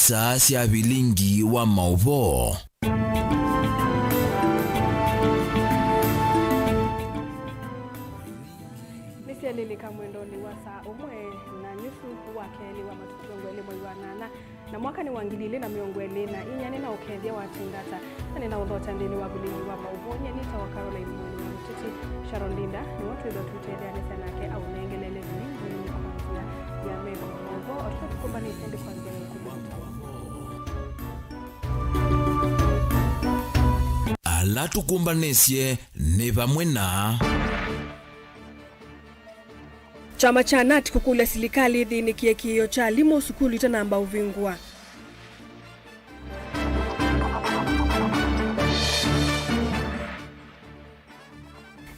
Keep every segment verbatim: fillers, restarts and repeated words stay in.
Saa sya vilingi wa maũvoo. Nĩsyalĩlĩka mwendonĩ wa saa ũmwe na nyusu wa kelĩ wa matukũ mĩongo ĩlĩ mwei wa nana, na mwaka nĩ wa ngili ilĩ na mĩongo ĩlĩ na inya. Nĩ na ũkethya wa Tingata, na nĩ na ũthokya nthĩnĩ wa vilingi wa maũvoo. Nyie nĩtawa Caroline Mwene wa Mũteti. Sharon Linda nĩwe twĩthwa tũtetheanĩsya nake aũnengelele vilingi kwa nzĩa ya meko maũvoo, o tũla tũkũmbanĩsye nthĩ kwa nzĩa ya ũkũmbanĩsya. Ala tũkũmbanĩsye nĩ vamwe na. Kyama kya nat kũkũlya silikalĩ ĩthĩnĩkĩe kĩĩo kya alimũ sukulu itanamba ũvingũa.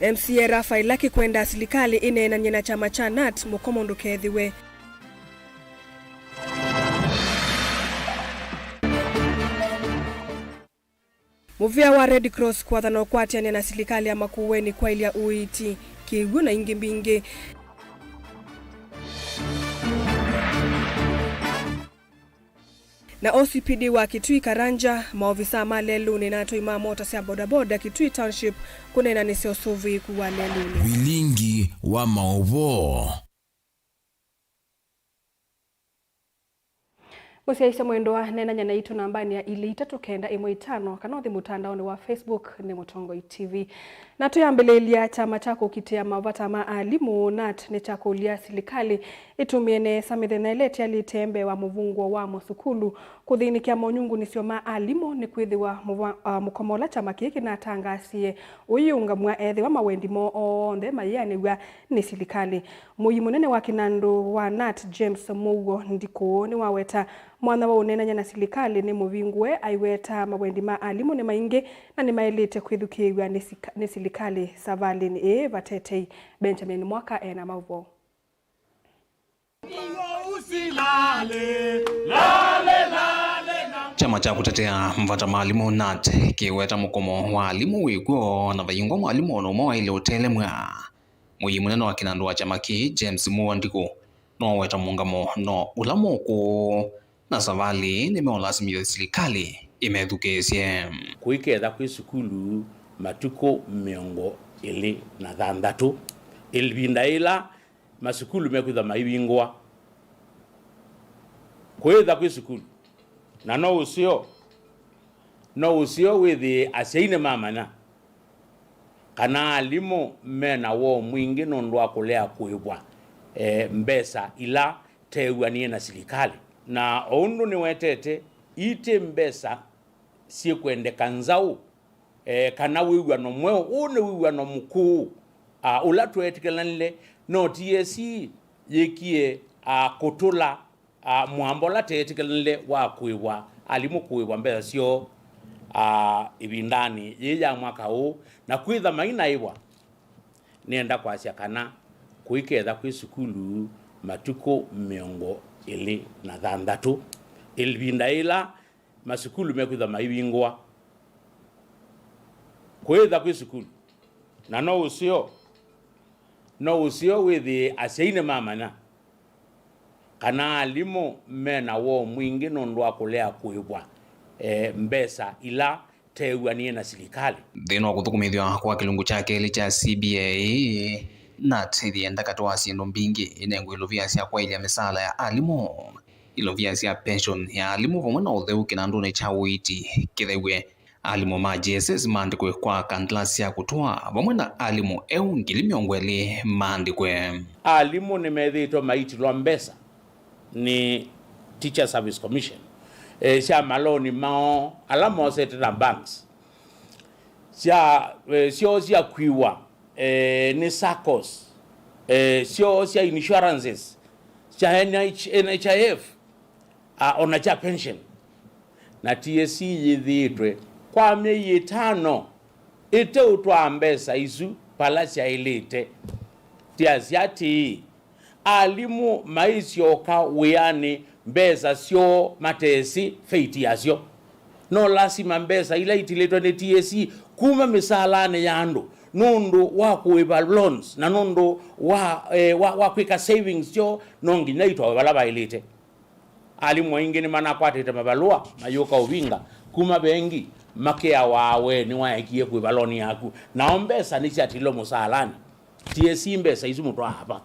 M C A Raphael Lucky kwenda silikalĩ ĩneenany'e na kyama kya nat mũkomo ndũkethĩwe. Mũvĩa wa Red Cross kwathana ũkwatĩanĩa na silikalĩ ya Makueni kwaĩlya ũiiti, kĩw'ũ na ingĩ mbingĩ. Na O C P D wa Kitui Karanja, maovisaa ma lelũnĩ na atwai ma mota sya bodaboda Kitui Township kũneenanĩsya ũsũvĩĩku wa lelũnĩ. Vilingi wa maũvoo. Mũsyaĩĩsya mwendwa, neenany'a naitũ nambanĩ ya ilĩ itatũ kenda ĩmwe itano, kana ũthi mũtandaonĩ wa Facebook nĩ Mũtongoi T V. Na tũyambĩlĩĩlya, kyama kya kũkitĩa mavata ma alimũ, nat, nĩkyakũlya silikalĩ ĩtũmĩe nesa mĩthenya ĩla ĩtialĩte mbee wa mũvungũo wa masukulu kũthĩnĩkĩa monyungunĩsyo ma alimũ, nĩkwĩthĩwa mũva-, a, mũkomo ũla kyama kĩĩ kĩnatangaasie ũyĩũngamw'a ethĩwa mawendi moo onthe mayĩanĩw'a nĩ silikalĩ. Mũii mũnene wa kĩnandũ wa nat, James Mũuo Ndikũ, nĩwaweta mwanya wa ũneenany'a na silikalĩ nĩ mũvingũe, aiweta mawendi ma alimũ nĩ maingĩ na nĩmaĩlĩte kwĩthukĩĩw'a nĩ sika-, nĩ silikalĩ savalĩnĩ ĩĩ. Vatetei Benjamin Mwaka ena maũvoo. Kyama kya kũtetea mavata ma alimũ, nat, kĩweta mũkomo wa alimũ wĩ kw'o na vayingwa mwalimũ o na ũmwe waĩle ũtelemw'a. Mũii mũnene wa kĩnandũ wa kyama kĩĩ, James Mũuo Ndikũ, noweta mũũngamo no ũla mũkũũ, na savalĩ nĩmeũlasimĩthya silikalĩ ĩmethukĩĩsye. Kũiketha kwĩ sukulu matukũ mĩongo ĩlĩ na thanthatũ, ĩvinda yĩla masukulu mekwĩthwa maivingũa. Kũĩtha kwĩ sukulu, na no ũseo, no ũseo wĩthĩe asyai nĩmamanya kana alimũ me na woo mwingĩ nũndũ wa kũlea kũĩvwa, e, mbesa ila teew'anĩe na silikalĩ. Na o ũndũ nĩwetete, ii ti mbesa syĩkwendeka nzaũ, e, kana wĩw'ano mweũ. Ũũ nĩ wĩw'ano mũkũũ, a, ũla tweetĩkĩlanile, no T S C yĩkie, a, kũtũla, a, mwamba ũla teetĩkĩlanile wa kũĩvwa alimũ kũĩvwa mbesa syoo, a, ĩvindanĩ yĩĩ ya mwaka ũũ, na kwĩtha mainaĩvwa. Nĩenda kwasya kana kũiketha kwĩ sukulu matukũ mĩongo ĩlĩ na thanthatũ, ĩvinda yĩla masukulu mekwĩthwa maivingũa. Kũĩtha kwĩ sukulu, na no ũseo, no ũseo wĩthĩe asyai nĩmamanya kana alimũ me na woo mwingĩ nũndũ wa kũlea kũĩvwa, e, mbesa ila teew'anĩe na silikalĩ. Nthĩnĩ wa kũthũkũmĩthw'a kwa kĩlungu kya kelĩ kya C B A, nat ĩyenda katĩ wa syĩndũ mbingĩ ĩnengwe ilovia sya kwaĩlya mĩsaala ya alimũ, ilovia sya pension ya alimũ, vamwe na ũtheu kĩnandũnĩ kya ũiiti kĩthew'e. Alimũ ma J S S maandĩkwe kwa kandalasi sya kũtũa, vamwe na alimũ eũ ngili mĩongo ĩlĩ maandĩkwe. Alimũ nĩmethĩĩtwe maitilwa mbesa nĩ Teacher Service Commission, e, sya maloni moo ala mosete na banks, sya, e, syoo sya kwiwa, e, nĩ saccos, e, syoo sya insurances, sya N H, N H I F, a, ona kya pension. Na T S C yĩthĩĩtwe kwa myei ĩtano ĩteũtwaa mbesa isu vala syaĩlĩte. Tiasya atĩĩ, alimũ maisyoka wĩanĩ mbesa syoo matesĩ fate yasyo. No lasima mbesa ila itilĩtwe nĩ T S C kuma mĩsaalanĩ ya andũ nũndũ wa kũĩva loans na nũndũ wa, eh, wa, wa kwĩka savings syoo, no nginya itwawe vala vaĩlĩte. Alimũ aingĩ nĩmanakwatĩte mavalũa mayũka ũvinga kuma vengi, makĩawa we nĩwaekie kwĩ valonĩ yaku. Nao mbesa nĩsyatilwe mũsaalanĩ. T S C mbesa isu mũtwaa va?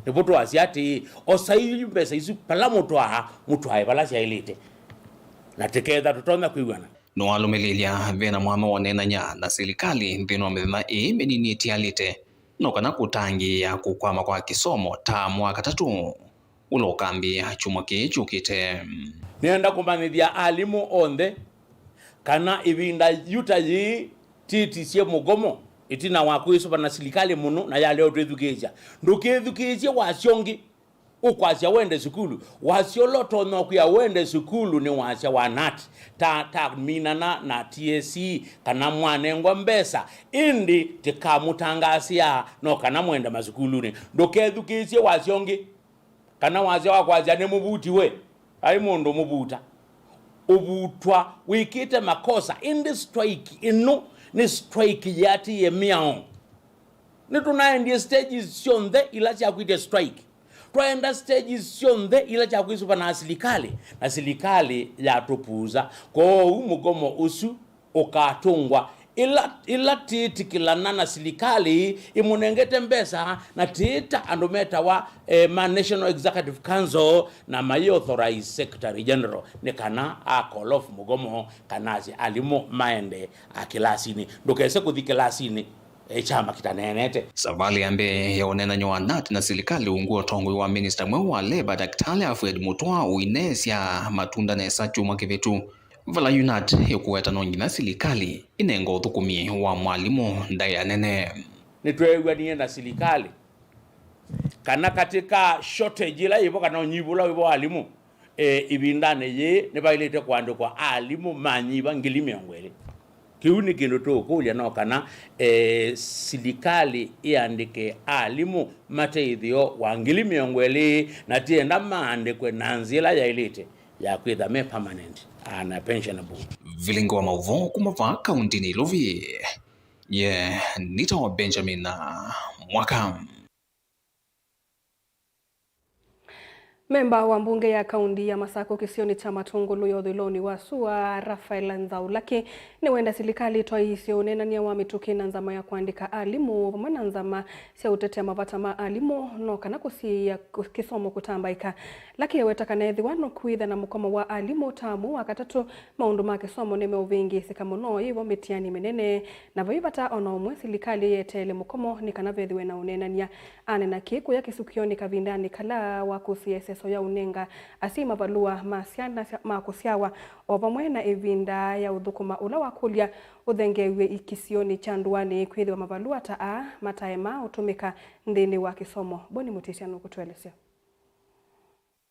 Nĩvo twasya atĩĩ, osai mbesa isu vala mũtwaa, mũtwae vala syaĩlĩte, na tĩketha tũtonya kwĩw'ana. Nĩwalũmĩlĩĩlya ve na mwanya wa ũneenany'a na silikalĩ nthĩnĩ wa mĩthenya ĩĩ mĩnini ĩtialĩte, no kana kũtangĩĩa kũkwama kwa kĩsomo taamu wa katatũ ũla ũkambĩĩa kyumwa kĩĩ kyũkĩte. Nĩenda kũmanyĩthya alimũ onthe kana ĩvinda yu ta yĩĩ twĩtisye mũgomo ĩtina wa kwĩsũva na silikalĩ mũno na yalea ũtwĩthukĩĩsya. Ndũkethukĩĩsye wasya ũngĩ ũkwasya wende sukulu. Wasya ũla ũtonya kwĩa wende sukulu nĩ wasya wa nat, ta, ta minana na T S C kana mwanengwa mbesa, ĩndĩ tĩkamũtangaasĩa no kana mwende masukulunĩ. Ndũkethukĩĩsye wasya ũngĩ. Kana wasya wa kwasya nĩ mũvuti we, ai mũndũ mũvuta. Ũvutwa wĩkĩte makosa, ĩndĩ strike ĩno nĩ strike yĩatĩĩe mĩao. Nĩtũnaendie stages syonthe ila syakwĩtye strike. Twaenda stages syonthe ila syakwĩsũva na silikalĩ, na silikalĩ yatũpusa. Kwoou mũgomo ũsu ũkatũngwa ĩla, ĩla tĩĩtĩkĩlana na silikalĩ ĩmũnengete mbesa na tĩĩta andũ metawa, eh, ma National Executive Council na mayĩauthorize Secretary General nĩ kana a call off mũgomo kana asye alimũ maende a kĩlasinĩ. Ndũkese kũthi kĩlasinĩ, eh, kyama kĩtaneenete. Savalĩ ya mbee ya ũneenany'a wa nat na silikalĩ ungu wa ũtongoi wa minista mweũ wa Labour, Daktari Alfred Mutua, ũineesya matunda nesa kyumwa kĩvĩtu. Vala unat ĩkũweta no nginya silikalĩ ĩnenga ũthũkũmi wa mwalimũ ndaĩa nene. Nĩtweew'anie na silikalĩ kana katĩ ka shortage ĩla yĩvo kana ũnyivu ũla wĩvo wa alimũ, e, ĩvindanĩ yĩĩ nĩvaĩlĩte kũandĩkwa alimũ manyiva ngili mĩongo ĩlĩ. Kĩu nĩ kĩndũ tũũkũlya no kana, e, silikalĩ ĩandĩke alimũ mate ĩtheo wa ngili mĩongo ĩlĩ, na tienda maandĩkwe na nzĩa ĩla yaĩlĩte ya kwĩtha me permanent, a, na pensionable. Vilingi wa maũvoo kuma vaa kauntinĩ Ilovi, ye nĩtawa Benjamin Mwaka. Memba wa mbunge ya kaunti ya Masakũ kĩsionĩ kya Matũngũlũ ya ũthũĩlonĩ wa sua, Raphael Nzaulaki, nĩwenda silikalĩ ĩtwaĩĩsye ũneenany'a wa mĩtũkĩ na nzama ya kũandĩka alimũ vamwe na nzama sya ũtetea mavata ma alimũ, no kana kũsiĩĩa kũ-, kĩsomo kũtambaĩka. Laki eweta kana ethĩwa no kwĩtha na mũkomo wa alimũ taamu wa katatũ, maũndũ ma kĩsomo nĩmeũvĩngĩĩsĩka mũno yĩvo mĩtiani mĩnene, na vai vata o na ũmwe silikalĩ yeteele mũkomo nĩ kana vethĩwe na ũneenany'a. Aneena kĩĩ kũya kĩsukĩonĩ kavindanĩ kala wa kũsĩĩa ĩseso ya ũnenga asyai mavalũa ma syana sya, ma kũsyawa, o vamwe na ĩvinda ya ũthũkũma ũla wakũlya ũthengeew'e kĩsionĩ kya Ndũanĩ, kwĩthĩwa mavalũa ta aa mataema ũtũmĩka nthĩnĩ wa kĩsomo. Boni Mũtĩsya nũkũtũelesya.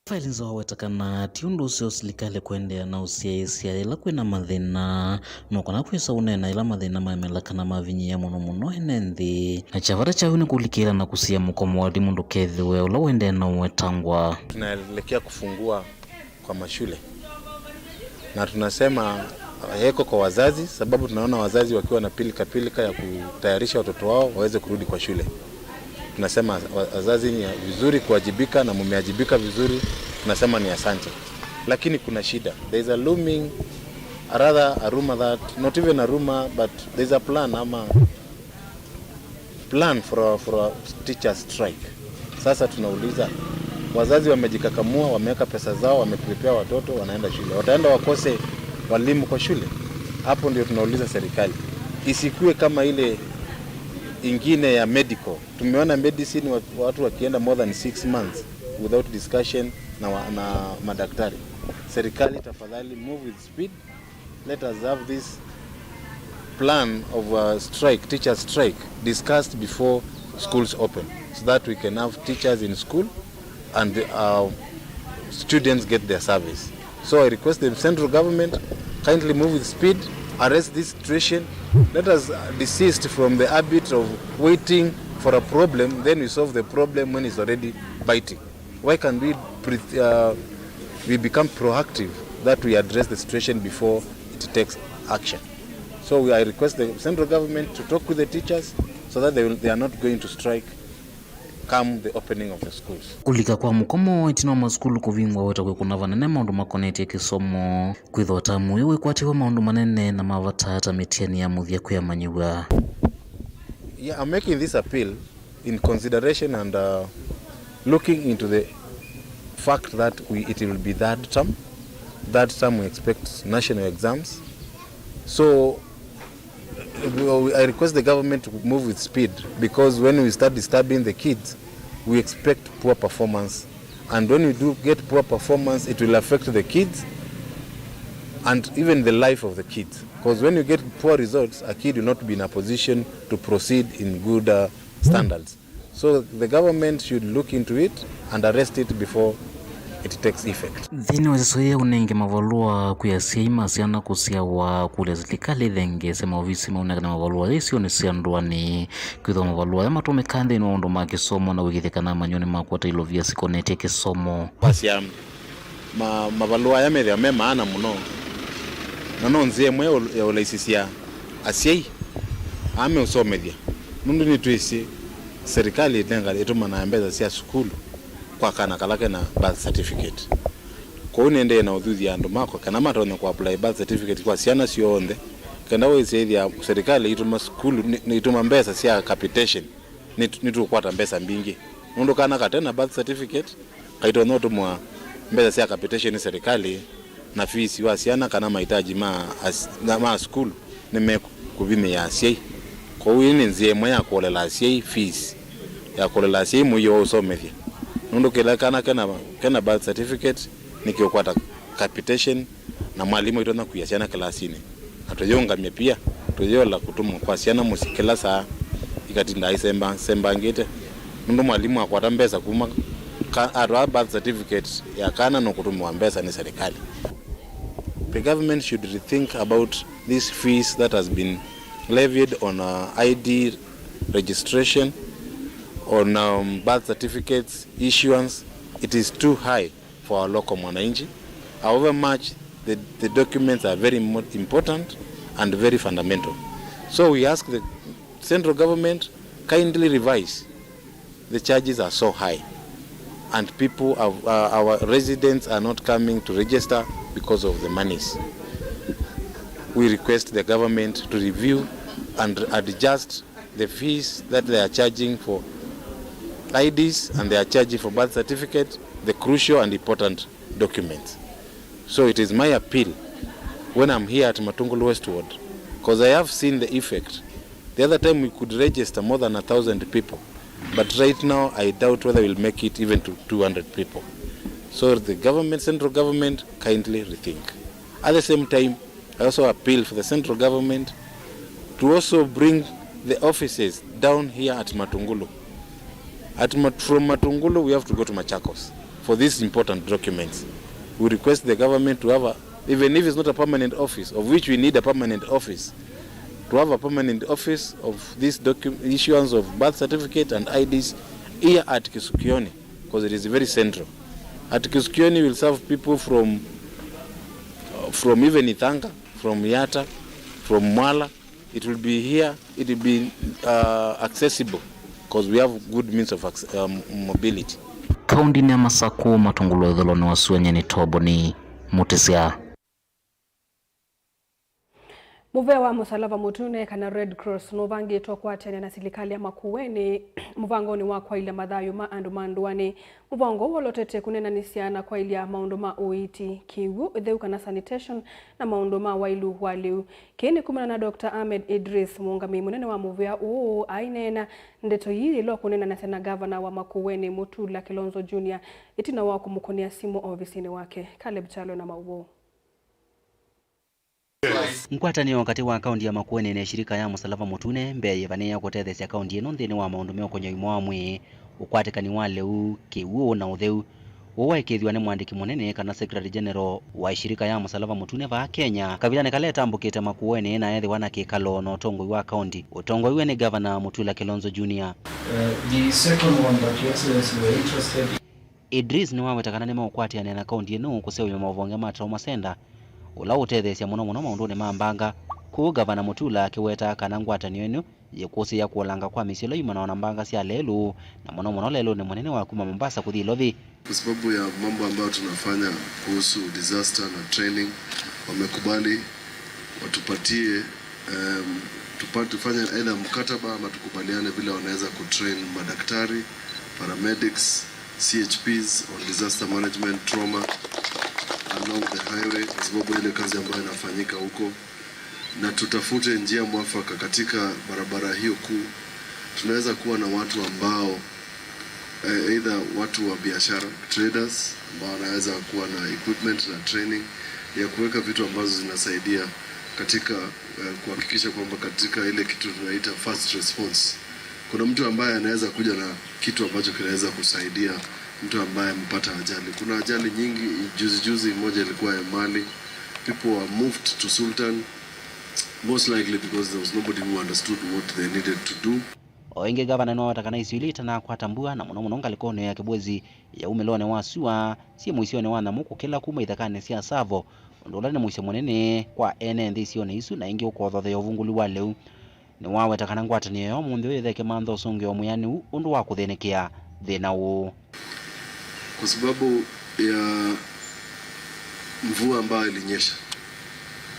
Rafael Nzaulaki aweta kana ti ũndũ ũseo silikalĩ kũendeea na ũsyaĩĩsya yĩla kwĩna mathĩna, no kana kwĩsa ũneena yĩla mathĩna mamela kana mavinyĩĩa mũno mũno ene nthĩ. Na kya vata kyayo nĩ kũlikĩĩla na kũsiĩĩa mũkomo wa alimũ ndũkethĩwe ũla ũendee na ũwetangwa. Tunaelekea kufungua kwa mashule. Na tunasema heko kwa wazazi, sababu tunaona wazazi wakiwa na pilika pilika ya kutayarisha watoto wao waweze kurudi kwa shule. Tunasema wa-, wazazi, ni vizuri kuwajibika na mumeajibika vizuri, tunasema ni asante. Lakini kuna shida. There is a looming, a rather a rumor that, not even a rumor, but there is a plan ama plan for a, for a teacher strike. Sasa tunauliza, wazazi wamejikakamua, wameweka pesa zao, wameprepare watoto, wanaenda shule. Wataenda wakose walimu kwa shule? Hapo ndio tunauliza serikali. Isikuwe kama ile ingine ya medical. Tumeona medicine wa-, watu wakienda more than six months without discussion na wa-, na madaktari. Serikali, tafadhali move with speed. Let us have this plan of a strike, teacher strike, discussed before schools open, so that we can have teachers in school and our students get their service. So I request the central government, kindly move with speed, arrest this situation. Let us, uh, desist from the habit of waiting for a problem, then we solve the problem when it's already biting. Why can't we pre-, uh, we become proactive, that we address the situation before it takes action? So we, I request the central government to talk with the teachers so that they will, they are not going to strike come the opening of the schools. Kũlika kwa mũkomo ĩtina wa masukulu kũvingwa weta kwĩkũna vanene maũndũ makonetye kĩsomo, kwĩthwa tamu ũyũ wĩkwatĩwe maũndũ manene na ma vata ta mĩtiani ya mũthya kwĩ amanyĩw'a. Yeah, I'm making this appeal in consideration and uh, looking into the fact that we, it will be third term. Third term we expect national exams. So we- I request the government to move with speed, because when we start disturbing the kids, we expect poor performance. And when we do get poor performance, it will affect the kids and even the life of the kids. Because when you get poor results, a kid will not be in a position to proceed in good uh, standards. So the government should look into it and arrest it before it takes effect. Nthĩnĩ wa ĩseso yĩĩ ũnenge mavalũa kwĩ asyai ma syana kũsyawa, kũlya silikalĩ ĩthengeesye maovisi maunengane mavalũa ĩsionĩ sya ndũanĩ, kwĩthwa mavalũa aya matũmĩkaa nthĩnĩ wa maũndũ ma kĩsomo na kũĩkĩĩthya kana amanyĩw'a nĩmakwata ilovia sikonetye kĩsomo. Kwasya ma, mavalũa aya methĩawa me maana mũno, na no nzĩa ĩmwe ya ũlaisisya asyai aa meũsomethya, nũndũ nĩtwĩsĩ serikali ĩtenga ĩtũmanaa mbesa sya sukulu kwa kana kala kena birth certificate. Kwoou nĩendee na ũthuthya andũ makwa kana matonya kũapply birth certificate kwa syana syonthe, kenda wĩsyaĩthya serikali ĩitũma sukulu, nĩ- nĩitũma mbesa sya capitation, nĩ- nĩtũkwata mbesa mbingĩ, nũndũ kana kate na birth certificate kaitonya ũtũmwa mbesa sya capitation nĩ serikali, na fees wa syana kana mahitaji ma, as- na- ma sukulu nĩmekũvimĩa asyai. Kwoou ĩĩ nĩ nzĩa ĩmwe ya kũolela asyai fees, ya kũolela asyai mũio wa ũsomethya, nũndũ kĩla kana kena, kena birth certificate nĩkĩũkwata capitation, na mwalimũ aitonya kũia syana kĩlasinĩ. Na tũyĩũngamya pia, tũyĩola kũtũmwa kwa syana mũsyĩ kĩla saa, ikatinda aisemba- sembangĩte, nũndũ mwalimũ akwata mbesa kuma ka- atwaa birth certificate ya kana nũkũtũmĩwa mbesa nĩ serikali. The government should rethink about these fees that has been levied on uh, I D registration, on um, birth certificates issuance. It is too high for our local mwananchi. However much the, the documents are very mo- important and very fundamental. So we ask the central government kindly revise. The charges are so high and people have, uh, our residents are not coming to register because of the monies. We request the government to review and adjust the fees that they are charging for I Ds and they are charging for birth certificate, the crucial and important documents. So it is my appeal when I'm here at Matungulu Westward, because I have seen the effect. The other time we could register more than a thousand people, but right now I doubt whether we'll make it even to two hundred people. So the government, central government, kindly rethink. At the same time, I also appeal for the central government to also bring the offices down here at Matungulu. At Mat- from Matungulu, we have to go to Machakos for these important documents. We request the government to have, a, even if it's not a permanent office, of which we need a permanent office, to have a permanent office of this docu- issuance of birth certificate and I Ds here at Kisukioni, because it is very central. At Kisukioni, will serve people from, from even Ithanga, from Yatta, from Mwala. It will be here, it will be uh, accessible because we have good means of acc- um, mobility. Kaũndĩnĩ ya Masakũ, Matungulu ĩthũlonĩ wa Suanyani, Toboni Mutisya. Mũvea wa Mũsalava Mũtune kana Red Cross nũvangĩtwe kũatĩanĩa na silikalĩ ya Makueni mũvangonĩ wa kwaĩlya mathayũ ma andũ ma ndũanĩ. Mũvango ũũ wolotete kũneenanĩsya na kwaĩlya maũndũ ma ũiiti, kĩw'ũ, ũtheu kana sanitation, na maũndũ ma wailu wa lĩu. Kĩĩ nĩ kumana na Doctor Ahmed Idris, mũũngamĩi mũnene wa mũvea ũũ, aineena ndeto ii yĩla ũkũneenanasya na ngavana wa Makueni, Mutula Kilonzo Junior, ĩtina wa kũmũkũnĩa simũ ovisinĩ wake. Caleb Kyalo na maũvoo. Ngwatanĩo katĩ wa kaũnti ya Makueni na ĩshirika ya Mũsalava Mũtune mbee yĩvanĩĩe kũtetheesya kaũnti ĩno nthĩnĩ wa maũndũ meũkony'a ũima wa mwĩĩ, ũkwatĩkani wa lĩu, kĩw'ũ na ũtheu. Ũũ waĩkĩĩthw'a nĩ mwandĩki mũnene kana Secretary General wa ĩshirika ya Mũsalava Mũtune vaa Kenya kavindanĩ kala ĩtambũkĩte Makueni na eethĩwa na kĩkalo na ũtongoi wa kaũnti ũtongoew'e nĩ Ngavana Mutula Kilonzo Junior. Uh, the second one that Your Excellency were interested Idris nĩwaweta kana nĩmeũkwatĩanĩa na kaũnti ĩno kũseũvya mavonge ma Trauma Centre, ũla ũtetheesya mũno mũno maũndũnĩ ma mbanga. Kwoou Ngavana Mutula akĩweta kana ngwatanĩo ĩno yĩkũsĩĩa kũolanga kwa mĩsyĩ ĩla yumanawa na mbanga sya lelũ, na mũno mũno lelũnĩ mũnene wa kuma Mombasa kũthi Ilovi. Kwa sababu ya mambo ambayo tunafanya kuhusu disaster na training, wamekubali watupatie, em, tupa-, tufanye either mkataba ama tukubaliane vile wanaweza kutrain madaktari, paramedics, C H Ps on disaster management, trauma along the highway, kwa sababu ile kazi ambayo inafanyika huko, na tutafute njia mwafaka katika barabara hiyo kuu. Tunaweza kuwa na watu ambao, eh, either watu wa biashara, traders, ambao wanaweza kuwa na equipment na training ya kuweka vitu ambazo zinasaidia katika, eh, kuhakikisha kwamba katika ile kitu tunaita first response, kuna mtu ambaye anaweza kuja na kitu ambacho kinaweza kusaidia mtu ambaye amepata ajali. Kuna ajali nyingi, juzi juzi moja ilikuwa ya Mali. People were moved to Sultan, most likely because there was nobody who understood what they needed to do. O ĩngĩ, ngavana nĩwaweta kana isio ila itanakwata mbua, na mũno mũno ngalĩkonĩ ya Kibwezi ya umĩlonĩ wa sua, syĩ mũisyonĩ wa nyamũ kũkĩla kuma ithekanĩ sya Tsavo, ũndũ ũla nĩ mũisyo mũnene kwa ene nthĩ isionĩ isu, na ĩngĩ ũkothothea ũvungũli wa lĩu. Nĩwaweta kana ngwatanĩo ya ũmũnthĩ ũyũ ĩtheke mantha ũsũngĩo mwĩanĩu ũndũ wa kũthĩnĩkĩa thĩna ũũ. Kwa sababu ya mvua ambayo ilinyesha,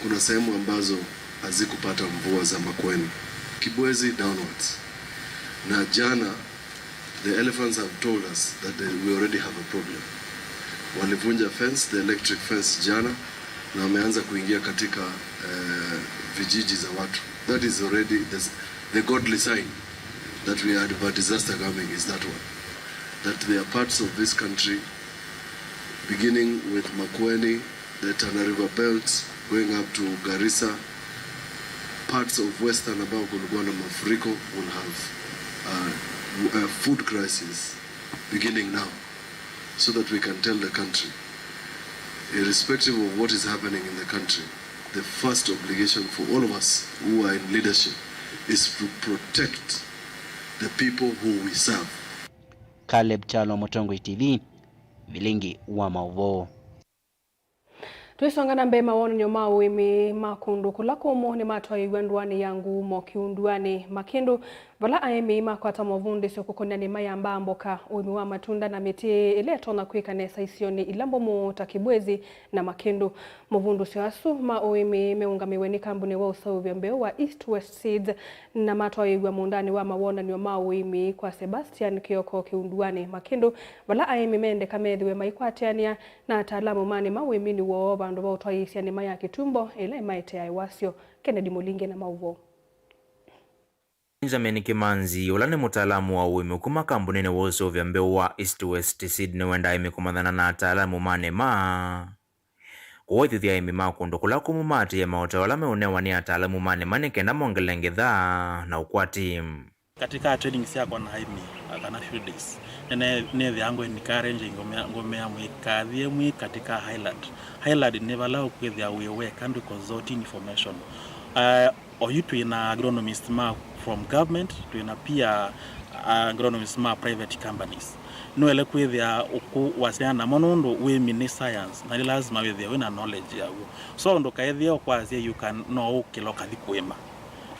kuna sehemu ambazo hazikupata mvua za Makueni, Kibwezi downwards. Na jana, the elephants have told us that they, we already have a problem. Walivunja fence, the electric fence jana, na wameanza kuingia katika, eh, vijiji za watu. That is already the, the godly sign that we had a disaster coming is that one. That there are parts of this country, beginning with Makueni, the Tana River Belt, going up to Garissa, parts of Western ambao kulikuwa na mafuriko will have, uh, w-, a food crisis beginning now, so that we can tell the country, irrespective of what is happening in the country, the first obligation for all of us who are in leadership is to protect the people who we serve. Caleb Kyalo, Mũtongoi T V, Vilingi wa Maũvoo. Twĩsonga na mbee, mawonany'o ma ũĩmĩ ma kũndũ kũla kũmũ nĩmatwaĩĩw'a ndũanĩ ya Ngumo Kĩunduanĩ Makĩndũ, vala aĩmi makwata movundĩsyo kũkonanĩ mayambaa mboka, ũĩmi wa matunda na mĩtĩ ĩla ĩtonya kwĩka nesa isionĩ ila mbũmũ ta Kĩbwezi na Makĩndũ. Movundũsyo asu ma ũĩmi meũngamĩwe nĩ kambunĩ wa ũseũvyo mbeũ wa East West Seeds, na matwaĩĩw'a mũũndanĩ wa mawonany'o ma ũĩmi kwa Sebastian Kioko Kĩunduanĩ Makĩndũ, vala aĩmi mendeka methĩwe maikwatĩanĩa na ataalamu ma nĩma ũĩminĩ woo vandũ va ũtwaĩĩsya nĩma ya kĩtumbo ĩla ĩmaeteae wasyo. Kennedy Mũlinge na maũvoo. Benjamin Kimanzi, ũla nĩ mũtaalamu wa ũĩmi kuma kambunĩnĩ wa ũseũvya mbeũ wa East West Seed, nĩwenda aĩmi kũmanyana na ataalamu ma nĩma, kũwaĩthũthya aĩmi ma kũndũ kũla kũmũ maatĩĩe maũtao ala meũnewa nĩ ataalamu ma nĩma nĩ kenda mongele ngetha na ũkwati. Katika training syakwa na aĩmi, uh, kana field days, nene-, nĩthĩaa ngũ encourage, ngũmea, ngũmea mwĩkathie mwĩ katika highland. Highland nĩ vala ũkwĩthĩa wĩ weka ndũ consulting information. Uh, oyu twĩ na agronomist ma from government, twĩ na pia, uh, agronomist ma private companies. Nĩwele kwĩthĩa ũkũ wasya namo nũndũ wĩmi nĩ science, na nĩ lazima wĩthĩe wĩ na knowledge yaw'o. So ndũkaethĩe ũkwasya you can, no ũkĩla ũkathi kũĩma.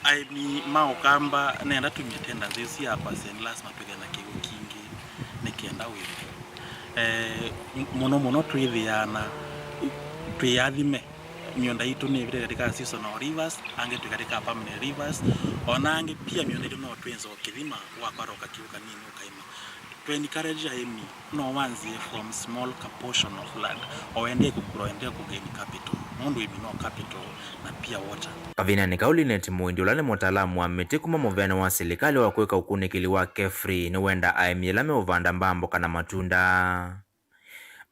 Aĩmi ma Ũkamba nenda tũmie tenda nzĩsĩ ya kwasya nĩ lasima twĩthĩe na kĩw'ũ kingĩ nĩ kenda wĩthĩe. Eh, m-, mũno mũno twĩthĩana twĩ athime. Mĩũnda yitũ nĩ ĩvĩte katika seasonal rivers, angĩ twĩ katika permanent rivers, o na angĩ pia mĩũnda yitũ no twĩnza o kĩthima, wakwata o kakĩw'ũ kanini ũkaĩma. Tũ encourage aĩmi, no wanzie from small ka portion of land, o wendee kũkũla, o wendee kũ gain capital, nũndũ ũĩmi no capital na pia water. Kavindanĩ kau, Linet Mũindi, ũla nĩ mũtaalamu wa mĩtĩ kuma mũveanĩ wa silikalĩ wa kwĩka ũkunĩkĩli wa KEFRI, nĩwenda aĩmi ala meũvanda mbaa, mboka na matunda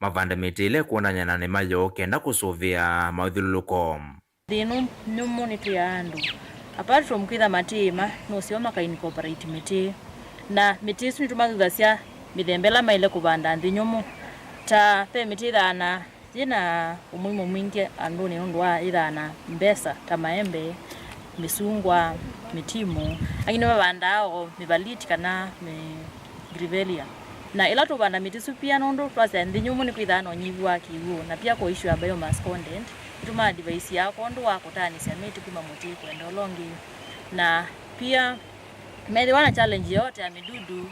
mavande mĩtĩ ĩla ĩkwonany'a na nĩma yoo kenda kũsũvĩa mawĩthyũlũlũko. Nthĩ ĩno nyũmũ nĩtwĩaa andũ. Apart from kwĩtha matĩĩma, nũseo maka incorporate mĩtĩ. Na mĩtĩ ĩsu nĩtũmathuthasya mĩthemba ĩla maĩle kũvanda nthĩ nyũmũ. Ta ve mĩtĩ ĩthaana yĩna ũmũimũ mwingĩ andũnĩ nũndũ wa yĩthaana mbesa, ta maembe, mĩsungwa, mĩtimũ. Angĩ nĩmavandaa o mĩvaliti kana mĩ-, grevillea. Na ĩla tũvanda mĩtĩ ĩsu pia, nũndũ twasya nthĩ nyũmũ nĩkwĩthaa na ũnyivu wa kĩw'ũ, na pia kũ issue a biomass content, nĩtũma advice ya kwondũ wa kũtaanĩsya mĩtĩ kuma mũtĩ kwenda ũla ũngĩ. Na pia Methĩwa na challenge yote ya mĩdudu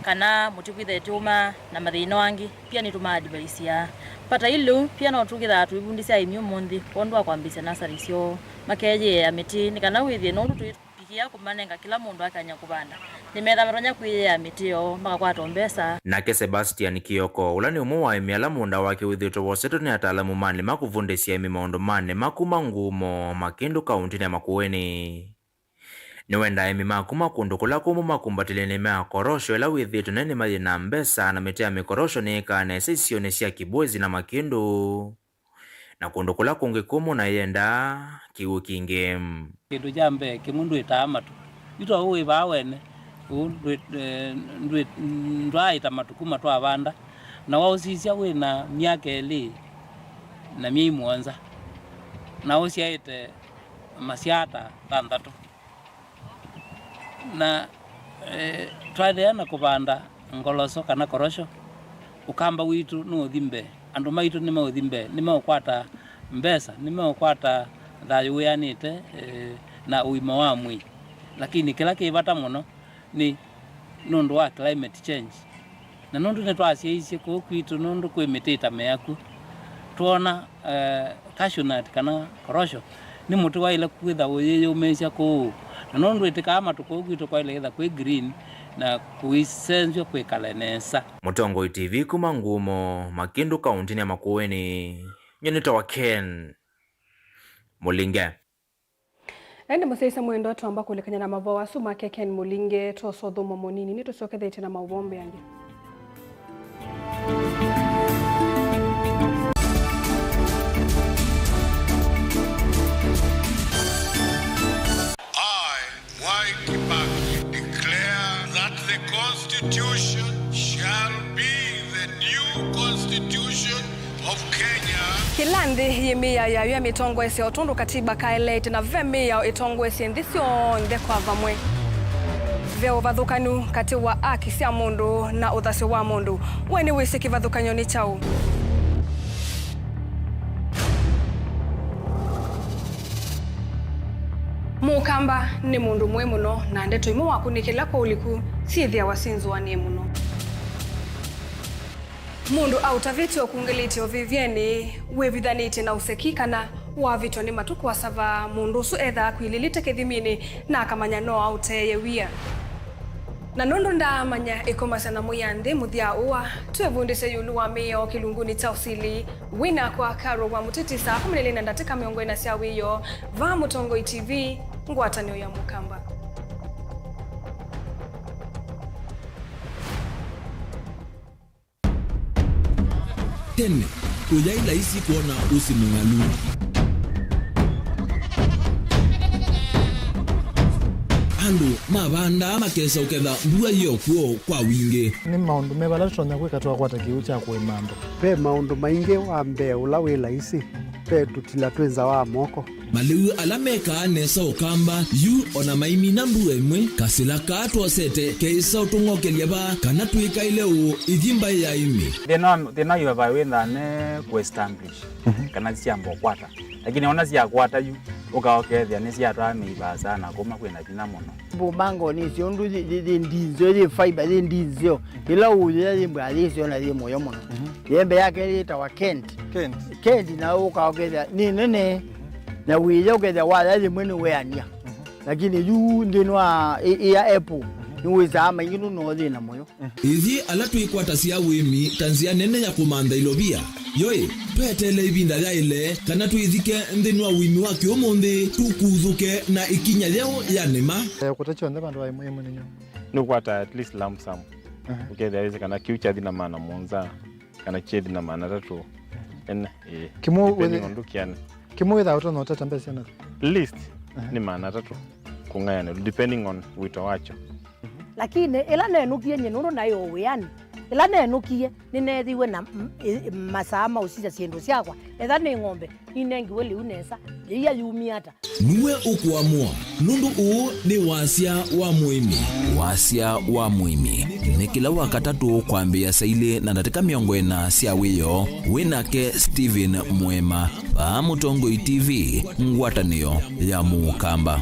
kana mũtĩ kwĩthĩa ĩtũũma na mathĩna angĩ, pia nĩtũmaadvaisia. Vata ĩlĩ ũu, pia no tũkĩthaa tũivundĩsya aĩmi ũmũnthĩ kwondũ wa kwambĩĩsya nasarĩ syoo, makeyĩea mĩtĩ, nĩ kana wĩthĩe nũndũ tũipikia kũmanenga kĩla mũndũ akany'a kũvanda, nĩmetha matonya kwĩyĩea mĩtĩ yoo, makakwata o mbesa. Nake Sebastian Kioko, ũla nĩ ũmwe wa aĩmi ala mũũnda wake wĩthĩĩtwe wosetwe nĩ ataalamu ma nĩma kũvundĩsya aĩmi maũndũ ma nĩma kuma Ngumo, Makindu, kaũntĩnĩ ya Makueni. Nĩwendaa aĩmi ma kuma kũndũ kũla kũmũ makumbatĩlye nĩma ya korosho ĩla wĩthĩĩtwe naĩ nĩma yĩ na mbesa, na mĩtĩ ya mĩkorosho nĩyĩkaa nesa isionĩ sya Kibwezi na Makindu, na kũndũ kũla kũngĩ kũmũ na yendaa kĩw'ũ kingĩ. Kĩndũ kya mbee, kĩmwe ndwĩtaa matu. Yu to ũũ wĩ vaa wene, ũũ ndwĩ-, eh, ndwĩ-, ndwaaĩta matu kuma twavanda, na waũsisya wĩ na myaka ĩlĩ na myei mũonza, na ũsyaĩte masyaata thanthatũ. Na, eh, twaendeea na kũvanda ngoloso kana korosho, Ũkamba witũ nũũthi mbee, andũ maitũ nĩmeũthi mbee, nĩmeũkwata mbesa, nĩmeũkwata thayũ wĩanĩte, eh, na ũima wa mwĩĩ. Lakini kĩla kĩ vata mũno nĩ nũndũ wa climate change. Na nũndũ nĩtwasyaisye kũu kwitũ nũndũ kwĩ mĩtĩ ĩtameaku, twoona, eh, cashew nut kana korosho nĩ mũtĩ waĩle kwĩtha ũyĩyũmĩĩsya kũu, na nũndũ ĩtĩkaa matu kũu kwitũ kwaĩle kwĩtha kwĩ green na kũisenzw'a kwĩkale nesa. Mũtongoi T V kuma Ngumo, Makindu, kaũntĩnĩ ya Makueni, nyie nĩtawa Ken Mũlinge. Ĩndĩ mũsyaĩĩsya mwendwa, twamba kũlekany'a na mavoo asu make Ken Mũlinge, twosa ũthũmũo mũnini, nĩtũsyokethetye na maũvoo mbeange. I, Mwai Kibaki, declare that the Constitution shall be the new Constitution of Kenya. Kĩla nthĩ yĩ mĩao yayo ya mĩtongoesya o tondũ katiba kaeleete, na ve mĩao ĩtongoesye nthĩ syonthe kwa vamwe. Ve ũvathũkanu katĩ wa aki sya mũndũ na ũthasyo wa mũndũ. We nĩwĩsĩ kĩvathũkany'o nĩ kyaũ? Mũkamba nĩ mũndũ mũĩ mũno, na ndeto imwe wakunĩkĩla kwa ũliku syĩthĩawa syĩ nzũanĩe mũno. Mũndũ aũtavĩtye ũkungĩlĩtye ũvĩvyenĩ, wĩvithanĩtye na ũseki, kana wavĩtwa nĩ matukũ asava, mũndũ ũsu ethaa akwilĩlĩte kĩthiminĩ na akamanya no aũteeye wia. Na nũndũ ndaamanya ĩkomasya na mũya nthĩ mũthya ũa, twĩvundĩsye ĩũlũ wa mĩao kĩlungunĩ kya ũsili. Wĩ nakwa Carol wa Mũtĩtĩ saa kũmi na ilĩ na ndatĩka mĩongo ĩna sya wĩoo, vaa Mũtongoi T V, ngwatanĩo ya Mũkamba. Tene, kũyaĩ laisi kwona ũsĩ mũng'alu. Andũ mavandaa makesa ũketha mbua yĩ o kw'o kwa wingĩ. Nĩ maũndũ meva ala tũtonya kwĩka twakwata kĩw'ũ kya kũĩma andũ? Ve maũndũ maingĩ. Wa mbee ũla wĩ laisi, ve tũtila twĩ nza wa moko. Malĩu ala mekaa nesa Ũkamba yu o na maimina mbua ĩmwe, kasĩla kaa twosete keĩsa ũtũng'okelya vaa kana twĩkaĩle ũũ ithi mbaĩ ya ĩmĩ. Thĩna wa, thĩna wa U F I wĩthaa ne kũ establish, mhm, kana syamba ũkwata. Lakini ona syakwata yu, ũka ũkethĩa nĩsyatwaa mĩi vaasa na kũma kwĩna vinya mũno. Mbumangoni icio ũndũ yĩ, yĩ, yĩ ndinzeo, yĩ fiber, yĩ ndinzeo. Ĩla ũyĩa yĩ mbwa yĩsyo na yĩ mũyo mũno. Mhm. Yembe yake yĩtawa Kent. Kent. Kent na ũka ũkethĩa nĩ nene. Na wĩya ũkethĩa waya yĩmwe nĩ weania. Mhm. Lakini yu nthĩnĩ wa ĩ-, ĩya apple, mhm, nĩwĩsaa maingĩ nũno thĩna mũyo. Ithyĩ ala twĩkwatasya ũĩmi ta nzĩa nene ya kũmantha ilovia, yoĩ, tweteele ĩvinda yaĩle kana twĩthike nthĩnĩ wa ũĩmi wa kĩũmũnthĩ, tũkuthũke na ĩkinya yeũ ya nĩma. Eh, kũta kyonthe vandũ va ĩmwe ĩmwe nĩ nyũmũ. Nĩũkwata at least lump sum. Aha. Ũkethĩa wĩsĩ kana kĩu kyathi na maana mũonza, kana kyethi na maana atatũ. Ene, ĩĩ. Kĩmũ depending wĩthĩ-, on ndũkĩane. Kĩmũ wĩthaa ũtonya ũtata mbesa na? Least, aha, nĩ maana atatũ kũng'ayanĩlwa, depending on wĩto wakyo. Lakini ĩla nenũkie nyie nũndũ naĩ o wĩanĩ, ĩla nenũkie nĩneethĩiwe na m-, ĩ-, masaa ma ũsisya syĩndũ syakwa. Etha nĩ ng'ombe, ninengiwe lĩu nesa, yĩia yumie ata? Nĩwe ũkũamũa, nũndũ ũũ nĩ wasya wa mũĩmi. Wasya wa mũĩmi nĩ kĩla Wakatatũ kwambĩĩa saa ilĩ na ndatĩka mĩongo ĩna sya wĩoo, wĩ nake Stephen Mũema, vaa Mũtongoi T V, ngwatanĩo ya Mũkamba.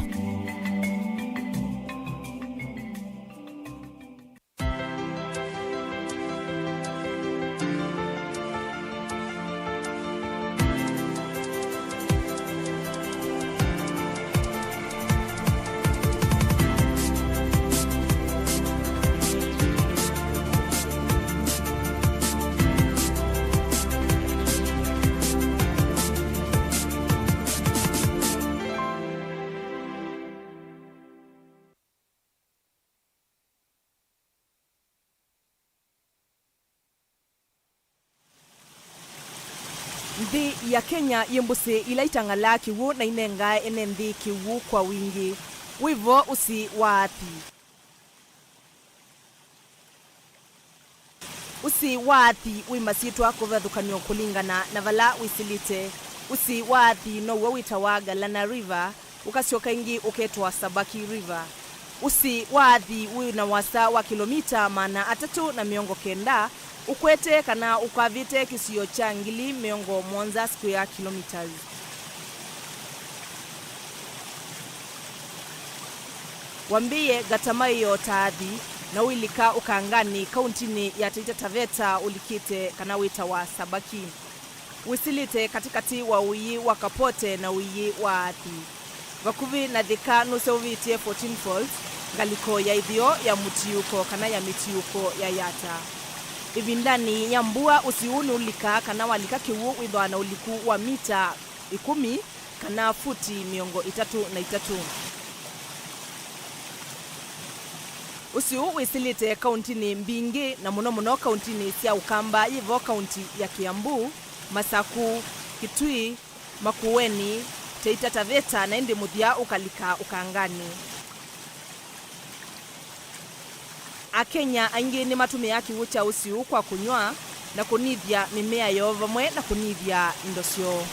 Nthĩ ya Kenya yĩ mbũsĩ ila itang'alaa kĩw'ũ na inengaa ene nthĩ kĩw'ũ kwa wingĩ. Wĩ vo ũsĩ wa aathi. Ũsĩ wa aathi wĩ masyĩtwa kũvathũkanw'a kũlingana na vala wĩsĩlĩte. Ũsĩ wa aathi now'o wĩtawa Galana River, ũkasyoka ĩngĩ ũketwa Sabaki River. Ũsĩ wa aathi wĩ na wasa wa kĩlomita maana atatũ na mĩongo kenda, ũkwete kana ũkavĩte kĩsio kya ngili mĩongo mũonza square kilometers. Wambĩĩe Gatamaĩo ta aathi, na ũilika ũkanganĩ kauntinĩ ya Taita Taveta ũlikĩte kana wĩtawa Sabaki. Wĩsĩlĩte katĩkatĩ wa ũiĩ wa Kapote na ũiĩ wa aathi. Vakuvĩ na Thika nũseũvĩtye Fourteen Falls, ngalĩko ya ĩtheo ya mũtiũko kana ya mĩtiũko ya Yatta. Ĩvindanĩ ya mbua, ũsĩ ũũ nĩũlikaa kana walika kĩw'ũ wĩthwa na ũliku wa mita ĩkũmi kana futi mĩongo ĩtatũ na itatũ. Ũsĩ ũũ wĩsĩlĩte kauntinĩ mbingĩ, na mũno mũno kauntinĩ sya Ũkamba, yĩ vo kaunti ya Kiambu, Masaku, Kitui, Makueni, Taita Taveta, na ĩndĩ mũthya ũkalika ũkanganĩ. Akenya aingĩ nĩmatũmĩaa kĩw'ũ kya ũsĩ ũũ kwa kũnyw'a na kũnĩthya mĩmea yoo vamwe na kũnĩthya indo syoo.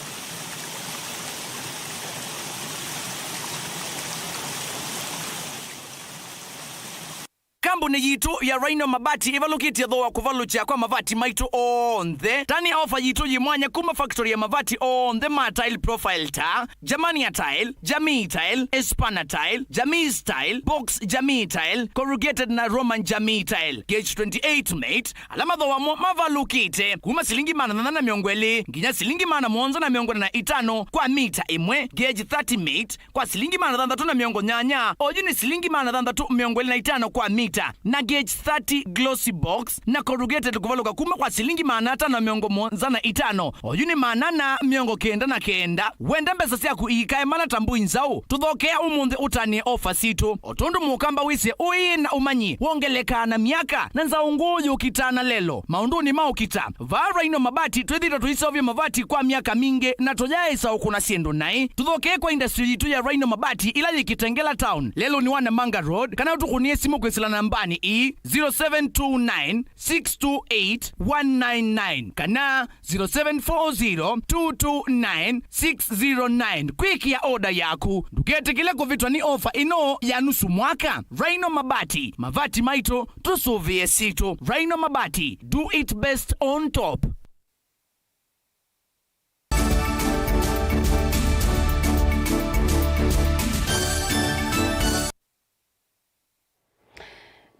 Kambuni yitũ ya Rhino Mabati ĩvalũkĩtye thooa kũvalũkya kwa mavati maitũ onthe. Tani ofa yitũ yĩ mwanya kuma factory ya mavati onthe ma tile profile ta Germania Tile, Jamii Tile, Espana Tile, Jamii Tile, Box Jamii Tile, Corrugated na Roman Jamii Tile, Gauge twenty-eight mate, ala mathooa mo mavalũkĩte kuma silingi maana thanthatũ na mĩongo ĩlĩ nginya silingi maana mũonza na mĩongo ĩna na itano kwa mita ĩmwe, Gauge thirty mate, kwa silingi maana thanthatũ na mĩongo nyanya, oyu nĩ silingi maana thanthatũ mĩongo ĩlĩ na itano kwa mita, na Gauge thirty Glossy Box na Corrugated kũvalũka kuma kwa silingi maana atano na mĩongo mũonza na itano, oyu nĩ maana ana mĩongo kenda na kenda. Wenda mbesa syaku iikae mana ta mbũi nzaũ? Tũthokea ũmũnthĩ ũtanĩe ofa sitũ. O tondũ mũkamba wĩsĩ ũĩ na ũmanyi wongelekaa na myaka, na nzaũ ngũũ yũkitaa na lelo maũndũnĩ ma ũkita, vaa Rhino Mabati twĩthĩĩtwe tũiseũvya mavati kwa myaka mingĩ, na tũyaaĩsa ũkũna syĩndũ naĩ. Tũthokee kwa industry yitũ ya Rhino Mabati ĩla yĩ Kitengela Town, lelũnĩ wa Namanga Road, kana ũtũkũnĩe simũ kwĩsĩla nambanĩ ii, zero seven two nine, six two eight, one nine nine kana zero seven four zero, two two nine, six zero nine kwĩkĩa oda yaku. Ndũketĩkĩle kũvĩtwa nĩ ofa ĩno ya nusu mwaka. Rhino Mabati, mavati maitũ, tũsũvĩe sitũ. Rhino Mabati, do it best on top.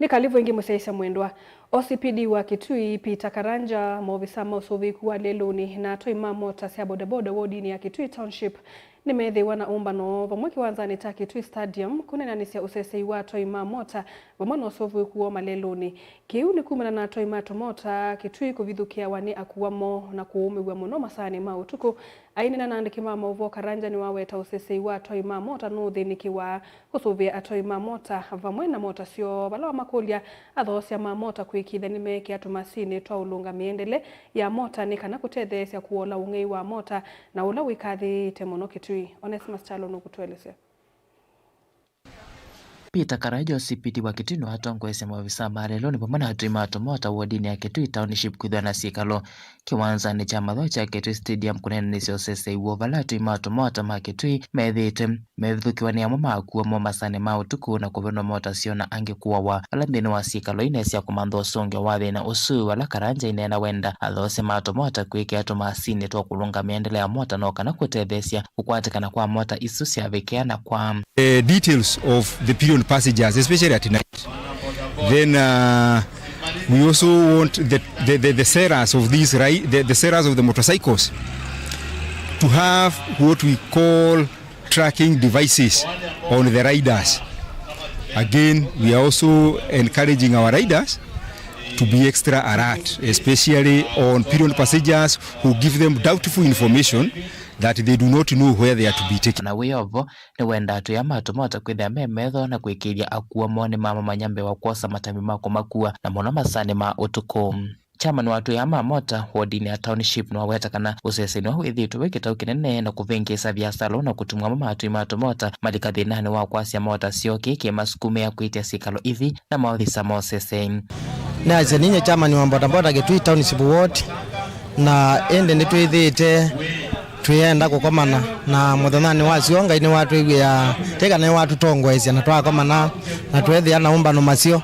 Nĩ kalivu ĩngĩ mũsyaĩĩsya mwendwa. O C P D wa Kitui, Peter Karanja, maovisa ma ũsũvĩĩku wa lelũnĩ na atwai ma mota sya bodaboda wodinĩ ya Kitui Township nĩmeethĩiwe na ũmbano vamwe kĩwanzanĩ kya Kitui Stadium kũneenanĩsya ũsesei wa atwai ma mota vamwe na ũsũvĩĩku woo malelũnĩ. Kĩu nĩ kumana na atwai ma tũmota Kitui kũvithũkĩawa nĩ akua moo na kũũmĩw'a mũno masaanĩ ma ũtukũ. Aineena na andĩki ma maũvoo, Karanja nĩwaweta ũsesei wa atwai ma mota nũũthĩnĩkĩwa kũsũvĩa atwai ma mota vamwe na mota syoo, vala wamakũlya athoosya ma mota kwĩkĩĩthya nĩmeekĩa tũmasinĩ twa ũlũnga mĩendele ya mota nĩ kana kũtetheesya kũola ũng'ei wa mota na ũla wĩkathĩĩte mũno Kitui. Onesimus Kyalo nũkũtũelesya. Peter Karanja, O C P D wa Kitui, nĩwatongoesye maovisaa ma lelũnĩ vamwe na atwai ma tũmota wodinĩ ya Kitui Township kwĩthĩwa na syĩkalo kĩwanzanĩ kya mathoo kya Kitui Stadium kũneenanĩsya ũsesei woo vala atwai ma tũmota ma Kitui methĩĩtwe mevithũkĩwa nĩ amwe ma akua moo masaanĩ ma ũtukũ na kũvenwa mota syoo na angĩ kũawa. Vala nthĩnĩ wa syĩkalo ine sya kũmantha ũsũngĩo wa thĩna ũsu, vala Karanja aineena wenda athoosya ma tũmota kwĩkĩa tũmasinĩ twa kũlũnga mĩendele ya mota no kana kũtetheesya kũkwatĩkana kwa mota isu syavikĩa na kwa the details of the pillion passengers, especially at night. Then, uh, we also want the, the, the, the sellers of these ri-, the, the sellers of the motorcycles to have what we call tracking devices on the riders. Again, we are also encouraging our riders to be extra alert, especially on pillion passengers who give them doubtful information that they do not know where they are to be taken. Na wĩ o vo, nĩwenda atwai ma tũmota kwĩthĩa me metho na kũĩkĩĩthya akua moo nĩmamamanya mbee wa kwosa matambya ma kũmakua, na mũno masaanĩ ma ũtukũ. Chairman wa atũi aa ma mota wodinĩ ya Township nĩwaweta kana ũsesenĩ ũũ wĩthĩĩtwe wĩ kĩtau kĩnene na kũvĩngĩĩsa viasala na kũtumwa amwe ma atũi ma tũmota malika thĩnanĩ wa kwasya mota syoo kĩĩ kĩmasukumĩa kwĩtya syĩkalo ithi na maothisa mosese. Nĩasya ninyie chairman wa bodaboda Kitui Township Ward, na ĩndĩ nĩtwĩthĩĩte twĩenda kũkomana, na mũthenyanĩ wa syoo Ngai nĩwatwĩw'ĩa tĩ kana nĩwatũtongoesya na twakomana na tweethĩa na ũmbano maseo.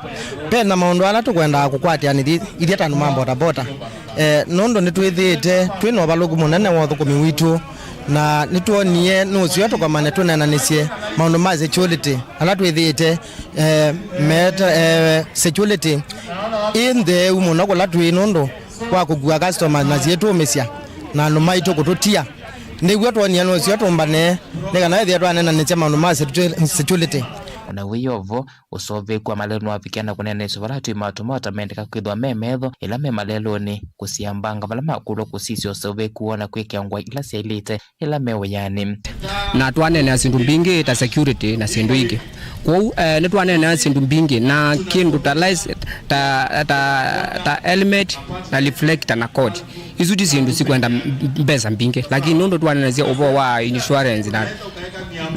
Ve na maũndũ ala tũkwendaa kũkwatĩanĩthya ithyĩ ta andũ ma bodaboda, eh, nũndũ nĩtwĩthĩĩte twĩ na ũvalũku mũnene wa ũthũkũmi witũ, na nĩtwonie nĩ ũseo tũkomane tũneenanĩsye maũndũ ma security ala twĩthĩĩte, eh, meta, eh, security ĩ ntheu mũno kũla twĩ nũndũ wa kũkua customers na syĩtũmĩsya na andũ maitũ kũtũtia. Nĩw'o twonie nĩ ũseo tũmbane nĩ kana ĩthĩa twaneenanĩsya maũndũ ma security. O na wĩ o vo, ũseũvĩku wa malelũ nĩwavikĩa na kũneenanĩsya vala atũi ma tũmota mendeka kwĩthĩwa me metho ĩla me malelũnĩ, kũsiĩa mbanga vala makũlwa, kũsisya ũseũvĩku woo na kwĩkĩa ngũa ila syaĩlĩte ĩla me wĩanĩ. Na twaneenea syĩndũ mbingĩ ta security na syĩndũ ingĩ. Kwoou, eh, nĩtwaneenea syĩndũ mbingĩ na kĩndũ ta lice-, ta, ta, ta helmet na reflector na code. Isu ti syĩndũ sikwenda m-, mbesa mbingĩ, lakini nũndũ twaneenasya ũvoo wa insurance na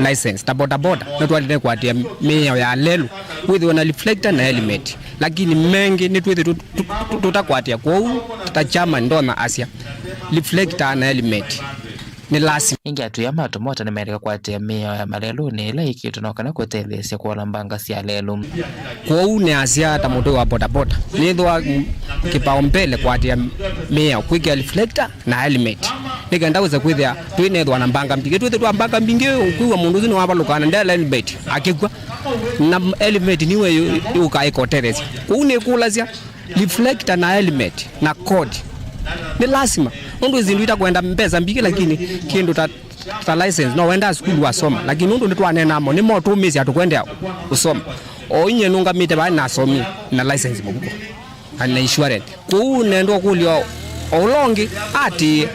license, ta bodaboda, nĩtwaĩlĩte kũatĩĩa mĩao ya lelũ, wĩthĩwe na reflector na helmet, lakini mengĩ nĩtwĩthĩ tũ-, tũ-, tũ-, tũtakwatĩa. Kwoou ta chairman ndonya asya reflector na helmet nĩ lasima. Ĩngĩ atũi aa ma tũmota nĩmaendeka kũatĩĩa mĩao ya malelũnĩ ĩla ĩkĩtwe no kana kũtetheesya kũola mbanga sya lelũ. Kwoou nĩasya ta mũtũi wa bodaboda, nĩthĩwa kĩpaombele kũatĩĩa mĩao, kwĩkĩa reflector na helmet, nĩ kenda wĩse kwĩthĩa twĩnethĩwa na mbanga mbingĩ. Twĩthĩtwa mbanga mbingĩ, ũkwĩw'a mũndũ ũsu nĩwavalũkaa na nde helmet akĩkw'a, na helmet nĩwe yũ-, yũkaa ĩkotetheesya. Kwoou nĩkũlasya reflector na helmet na code nĩ lasima, nũndũ syĩndũ itakwenda mbesa mbingĩ, lakini kĩndũ ta, ta license no wendaa sukulu wasoma, lakini nũndũ nĩtwaneenaa mo nĩmo tũmĩsya tũkwendea ũsoma. O inyie nũngamĩte vaa nasomie na license mũvuko na, na insurance. Kwoou nendwa kũlya o ũla ũngĩ atĩĩe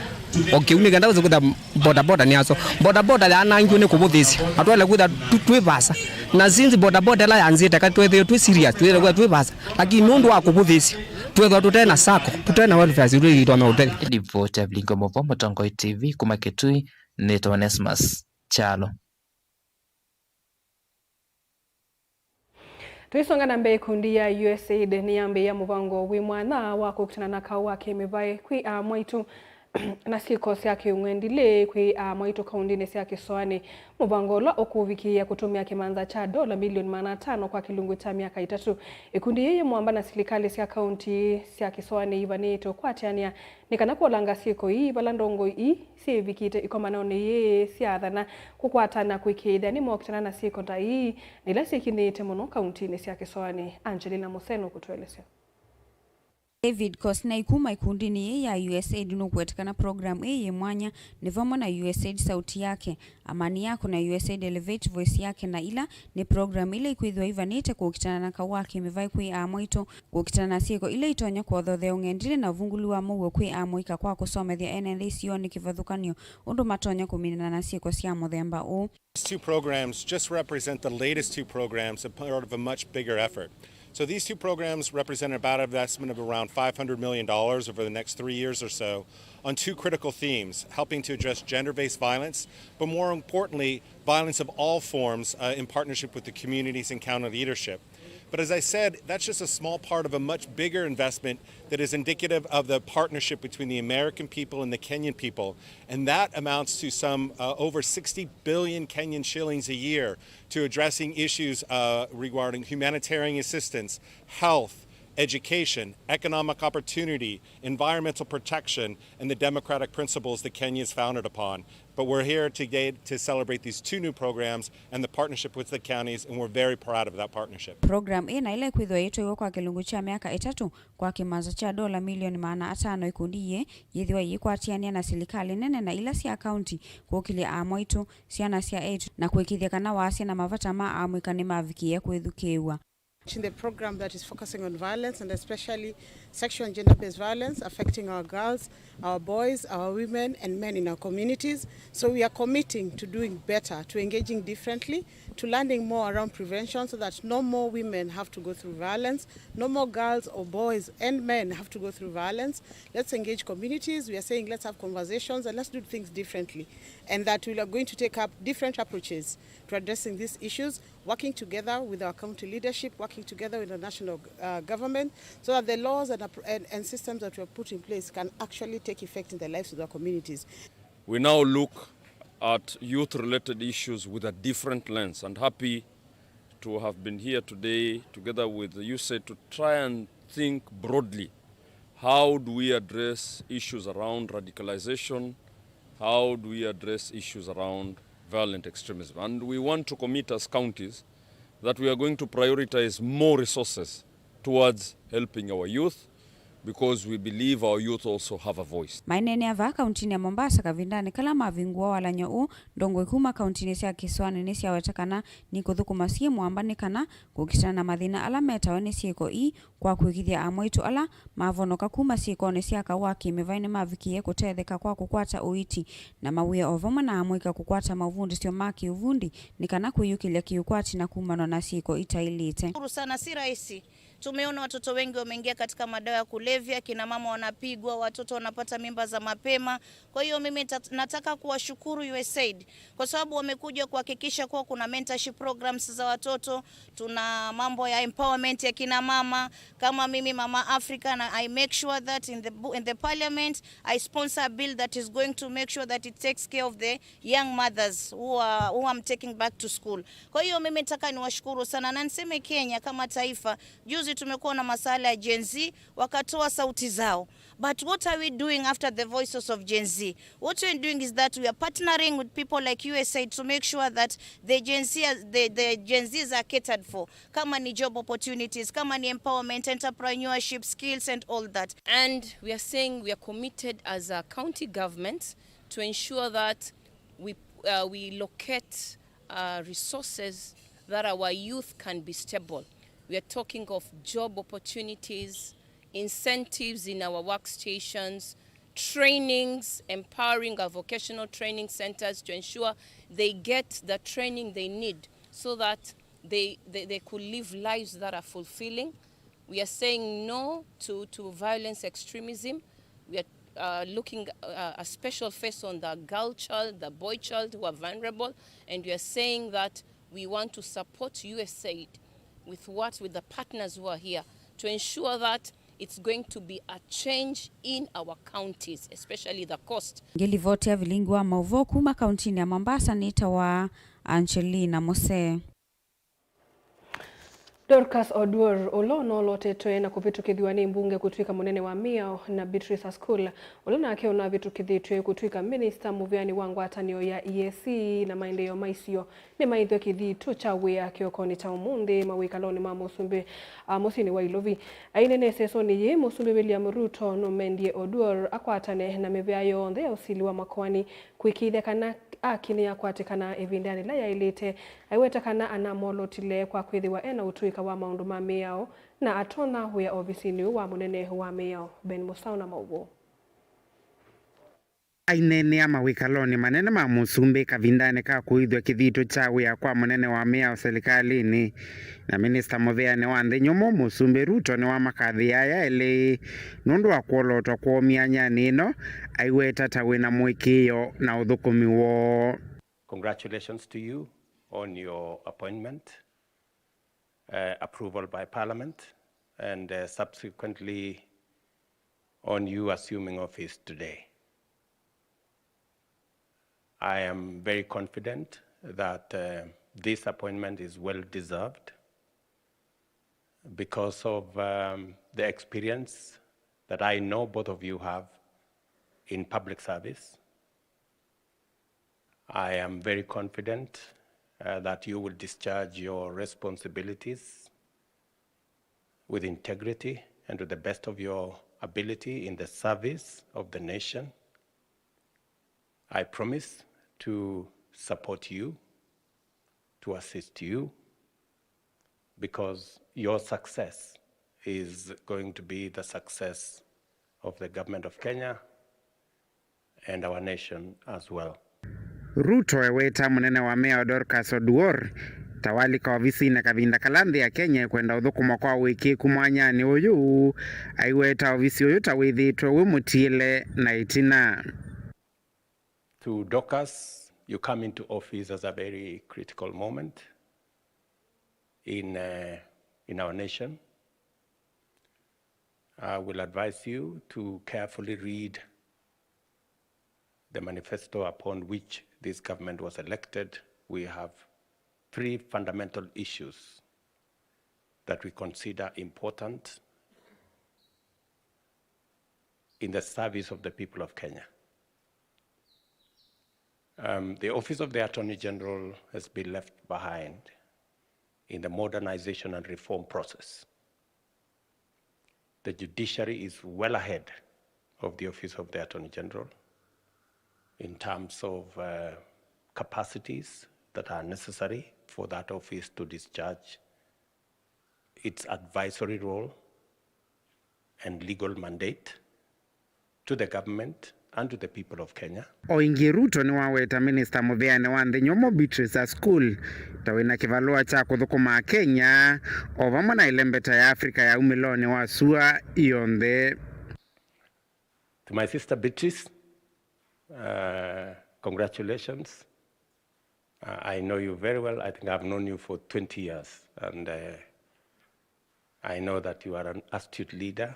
o kĩu nĩ kenda wĩse kwĩtha bodaboda nĩ aso. Bodaboda yaanangiwe nĩ kũvũthĩĩsya. Na twaĩle kwĩtha tu-, twĩ vaasa. Na since bodaboda ĩla yanzĩte, ka twethĩwe twĩ serious, twĩthĩwe twĩ vaasa. Lakini nũndũ wa kũvũthĩĩsya, twethwa tũte na sacco, tũte na welfare sitũ itonya ũtethya. Livoti ya Vilingi wa Mauvoo, Mũtongoi T V, kuma Kitui, nĩtawa Onesmus Kyalo. Tũisonga na mbee, ikundi ya USAID nĩyambĩĩa mũvango wĩ mwanya wa kũkitana na kaũ wa kĩmĩvaĩ kwĩ aa mwaitũ na syĩko sya kĩũng'endilĩ kwĩ aa mwaitũ kaundinĩ sya Kĩsoanĩ, mũvango ũla ũkũvikĩĩa kũtũmĩa kĩmanza kya ndola milioni maana atano kwa kĩlungu kya myaka ĩtatũ. Ikundi yĩĩ yĩ mũamba na silikalĩ sya kaunti sya Kĩsoanĩ ivanĩĩtwe kũatĩanĩa nĩ kana kũolanga syĩko ii vala ndongoi ii syĩvikĩte ĩkomanonĩ yĩĩ syaathana kũkwatana kũĩkĩĩthya nĩmokitana na syĩko ta ii na ila syĩkinyĩĩte mũno kauntinĩ sya Kĩsoanĩ. Angelina Museno kũtũelesya. David Kosnai kuma ikundinĩ yĩĩ ya USAID nũkũweta kana program ĩĩ yĩ mwanya nĩ vamwe na USAID Sauti Yake, Amani Yako na USAID Elevate Voice Yake, na ila nĩ program ila ikwĩthĩwa ivanĩte kũkitana na kaũ wa kĩmĩvaĩ kwĩ aa mwaitũ, kũkitana na syĩko ila itonya kũathothea ũng'endilĩ na ũvungũli wa mũuo kwĩ amũika kwa kũsomethya ene nthĩ isionĩ kĩvathũkany'o ũndũ matonya kũminana na syĩko sya mũthemba ũũ. These two programs just represent the latest two programs, a part of a much bigger effort. So these two programs represent about an investment of around five hundred million dollars over the next three years or so on two critical themes, helping to address gender-based violence, but more importantly, violence of all forms, uh, in partnership with the communities and county leadership. But as I said, that's just a small part of a much bigger investment that is indicative of the partnership between the American people and the Kenyan people. And that amounts to some, uh, over sixty billion Kenyan shillings a year to addressing issues, uh, regarding humanitarian assistance, health, education, economic opportunity, environmental protection, and the democratic principles that Kenya is founded upon. But we're here today to celebrate these two new programs and the partnership with the counties, and we're very proud of that partnership. Program ĩĩ na ĩla ĩkwĩthĩwa ĩitwaiwe kwa kĩlungu kya myaka ĩtatũ kwa kĩmanza kya ndola milioni maana atano, ikundi yĩĩ yĩthĩwa yĩikwatĩanĩa na silikalĩ nene na ila sya kaunti kũkĩlya aa mwaitũ, syana sya eĩtu, na kũĩkĩĩthya kana wasya na mavata ma amũika nĩmavikĩĩa kwĩthukĩĩw'a. In the program that is focusing on violence and especially Sexual and gender-based violence affecting our girls, our boys, our women, and men in our communities. So we are committing to doing better, to engaging differently, to learning more around prevention so that no more women have to go through violence, no more girls or boys and men have to go through violence. Let's engage communities. We are saying let's have conversations and let's do things differently. And that we are going to take up different approaches to addressing these issues, working together with our county leadership, working together with the national, uh, government, so that the laws and, appro- and, and systems that we have put in place can actually take effect in the lives of our communities. We now look at youth-related issues with a different lens, and happy to have been here today together with USAID to try and think broadly. How do we address issues around radicalization? How do we address issues around violent extremism? And we want to commit as counties that we are going to prioritize more resources towards helping our youth, because we believe our youth also have a voice. Maineenea vaa kauntinĩ ya Mombasa kavindanĩ kala mavingũa walany'o ũũ, ndongoi kuma kauntinĩ sya kĩsoanĩ nĩsyaweta kana nikũthũkũma syĩ mũamba nĩ kana kũkitana na mathĩna ala metawe nĩ syĩko ii, kwa kũĩkĩĩthya amwaitũ ala mavonoka kuma syĩkonĩ sya kaũ wa kĩmĩvaĩ nĩmavikĩĩe kũtetheka kwa kũkwata ũiiti, na mawĩe o vamwe na amũika kũkwata maũvundĩsyo ma kĩũvundi nĩ kana kwĩyũkĩlya kĩũkwati na kumanwa na syĩko itaĩlĩte. Shukuru sana, si rahisi. Tumeona watoto wengi wameingia katika madawa ya kulevya, kina mama wanapigwa, watoto wanapata mimba za mapema. Kwa hiyo mimi tat- nataka kuwashukuru USAID kwa sababu wamekuja kuhakikisha kuwa kuna mentorship programs za watoto, tuna mambo ya empowerment ya kina mama. Kama mimi Mama Africa, na I make sure that in the, bu- in the parliament I sponsor a bill that is going to make sure that it takes care of the young mothers who are, who I'm taking back to school. Kwa hiyo mimi nataka niwashukuru sana na niseme Kenya kama taifa, juzi tumekuwa na masuala ya Gen Z wakatoa sauti zao. But what are we doing after the voices of Gen Z? What we're doing is that we are partnering with people like USAID to make sure that the Gen Z, the, the Gen Zs are catered for. Kama ni job opportunities, kama ni empowerment, entrepreneurship, skills and all that. And we are saying we are committed as a county government to ensure that we, uh, we locate, uh, resources that our youth can be stable. We are talking of job opportunities, incentives in our workstations, trainings, empowering our vocational training centers to ensure they get the training they need so that they, they, they could live lives that are fulfilling. We are saying no to, to violence extremism. We are, uh, looking, uh, a special face on the girl child, the boy child who are vulnerable, and we are saying that we want to support USAID with what, with the partners who are here to ensure that it's going to be a change in our counties, especially the coast. Ngĩlivoti ya vilingi wa maũvoo kuma kauntinĩ ya Mombasa nĩtawa Angelina Mose. Dorcas Oduor, ũla ũnolotetwe na kũvĩtũkĩthw'a nĩ mbunge kũtw'ĩka mũnene wa mĩao, na Beatrice Askul, ũla nake ũnavĩtũkĩthĩtw'e kũtw'ĩka minista mũvĩanĩ wa ngwatanĩo ya E A C na maendeeo ma isio, nĩmaĩthw'a kĩthitũ kya wĩa kĩokonĩ kya ũmũnthĩ mawĩkalonĩ ma mũsumbĩ, a, mũsyĩnĩ wa Ilovi. Aineena ĩsesonĩ yĩĩ, mũsumbĩ William Ruto nũmendie Oduor akwatane na mĩvĩa yonthe ya ũsili wa makoani kũĩkĩĩthya kana aki nĩyakwatĩkana ĩvindanĩ yĩla yaĩlĩte. Aiweta kana anamolotile kwa kwĩthĩwa e na ũtũĩka wa maũndũ ma mĩao na atonya wĩa ovisinĩ ũũ wa mũnene wa mĩao. Ben Mũsaũ na maũvoo. Aineenea mawĩkalonĩ manene ma mũsumbĩ kavindanĩ ka kũĩthw'a kĩthitũ kya wĩa kwa mũnene wa mĩao silikalĩnĩ na minista mũvĩanĩ wa nthĩ nyũmũ, mũsumbĩ Ruto nĩwamakathĩe aya elĩ nũndũ wa kwolotwa kwoo myanyanĩ ĩno, aiweta ta wĩna mũĩkĩĩo na ũthũkũmi woo. Congratulations to you on your appointment, uh, approval by Parliament, and, uh, subsequently on you assuming office today. I am very confident that, uh, this appointment is well deserved because of, um, the experience that I know both of you have in public service. I am very confident, uh, that you will discharge your responsibilities with integrity and to the best of your ability in the service of the nation. I promise to support you, to assist you, because your success is going to be the success of the government of Kenya and our nation as well. Ruto eweta mũnene wa Mayor Dorcas Oduor ta walika ovisinĩ kavinda kala nthĩ ya Kenya ĩkwenda ũthũkũma kwa ũĩkĩĩku mwanyanĩ ũyũ, aiweta ovisi ũyũ ta wĩthĩĩtwe wĩ mũtiĩle na ĩtina. To Dorcas, you come into office as a very critical moment in, uh, in our nation. I will advise you to carefully read the manifesto upon which this government was elected. We have three fundamental issues that we consider important in the service of the people of Kenya. Um, the Office of the Attorney General has been left behind in the modernization and reform process. The judiciary is well ahead of the Office of the Attorney General in terms of, uh, capacities that are necessary for that office to discharge its advisory role and legal mandate to the government and to the people of Kenya. O ĩngĩ, Ruto nĩwaweta minista mũvĩanĩ wa nthĩ nyũmũ Beatrice Askul ta wĩna kĩvalũa kya kũthũkũma Kenya o vamwe na ĩlembeta ya Africa ya umĩlonĩ wa sua yonthe. To my sister Beatrice, uh, congratulations. Uh, I know you very well. I think I've known you for twenty years, and, uh, I know that you are an astute leader.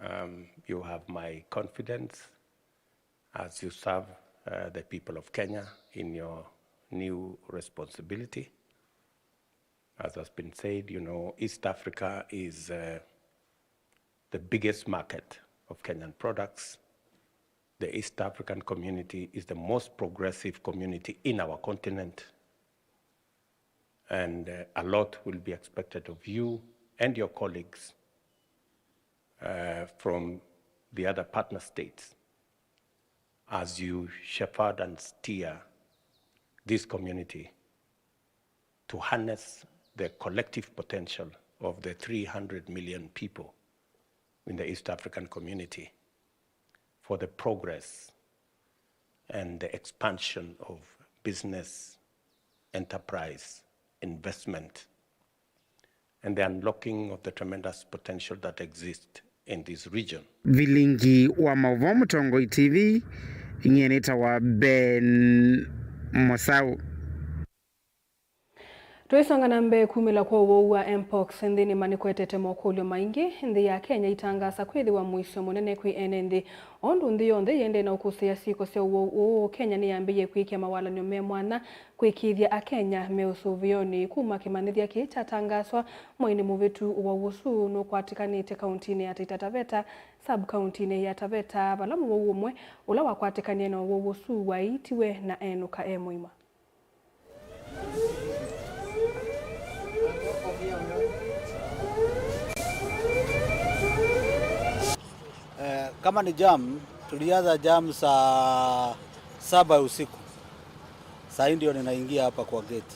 Um, you have my confidence as you serve, uh, the people of Kenya in your new responsibility. As has been said, you know, East Africa is, uh, the biggest market of Kenyan products. The East African community is the most progressive community in our continent, and, uh, a lot will be expected of you and your colleagues, uh, from the other partner states as you shepherd and steer this community to harness the collective potential of the three hundred million people in the East African community for the progress and the expansion of business, enterprise, investment, and the unlocking of the tremendous potential that exists in this region. Vilingi wa maũvoo Mũtongoi T V, nyie nĩtawa Ben Mũsaũ. Tũisonga na mbee, kumĩla kwa ũwau wa mpox nthĩnĩ ma nĩkũetete mokũlyo maingĩ. Nthĩ ya Kenya itangaasa kwĩthĩwa mũisyo mũnene kwĩ ene nthĩ. O ũndũ nthĩ yonthe ĩendee na ũkũsĩĩa syĩko sya ũwau ũũ, Kenya nĩyambĩĩe kwĩkĩa mawalany'o me mwanya kwĩkĩĩthya Akenya me ũsũvĩonĩ. Kuma kĩmanyĩthya kĩĩ kyatangaaswa mweinĩ mũvĩtu, ũwau ũsu nũkwatĩkanĩte kauntinĩ ya Taita Taveta, sub-kauntinĩ ya Taveta, vala mũwau ũmwe ũla wakwatĩkanie na ũwau ũsu waĩitiwe na enũka e mũima. Eh, kama ni jam, tulianza jam saa saba ya usiku. Saa hii ndio ninaingia hapa kwa gate.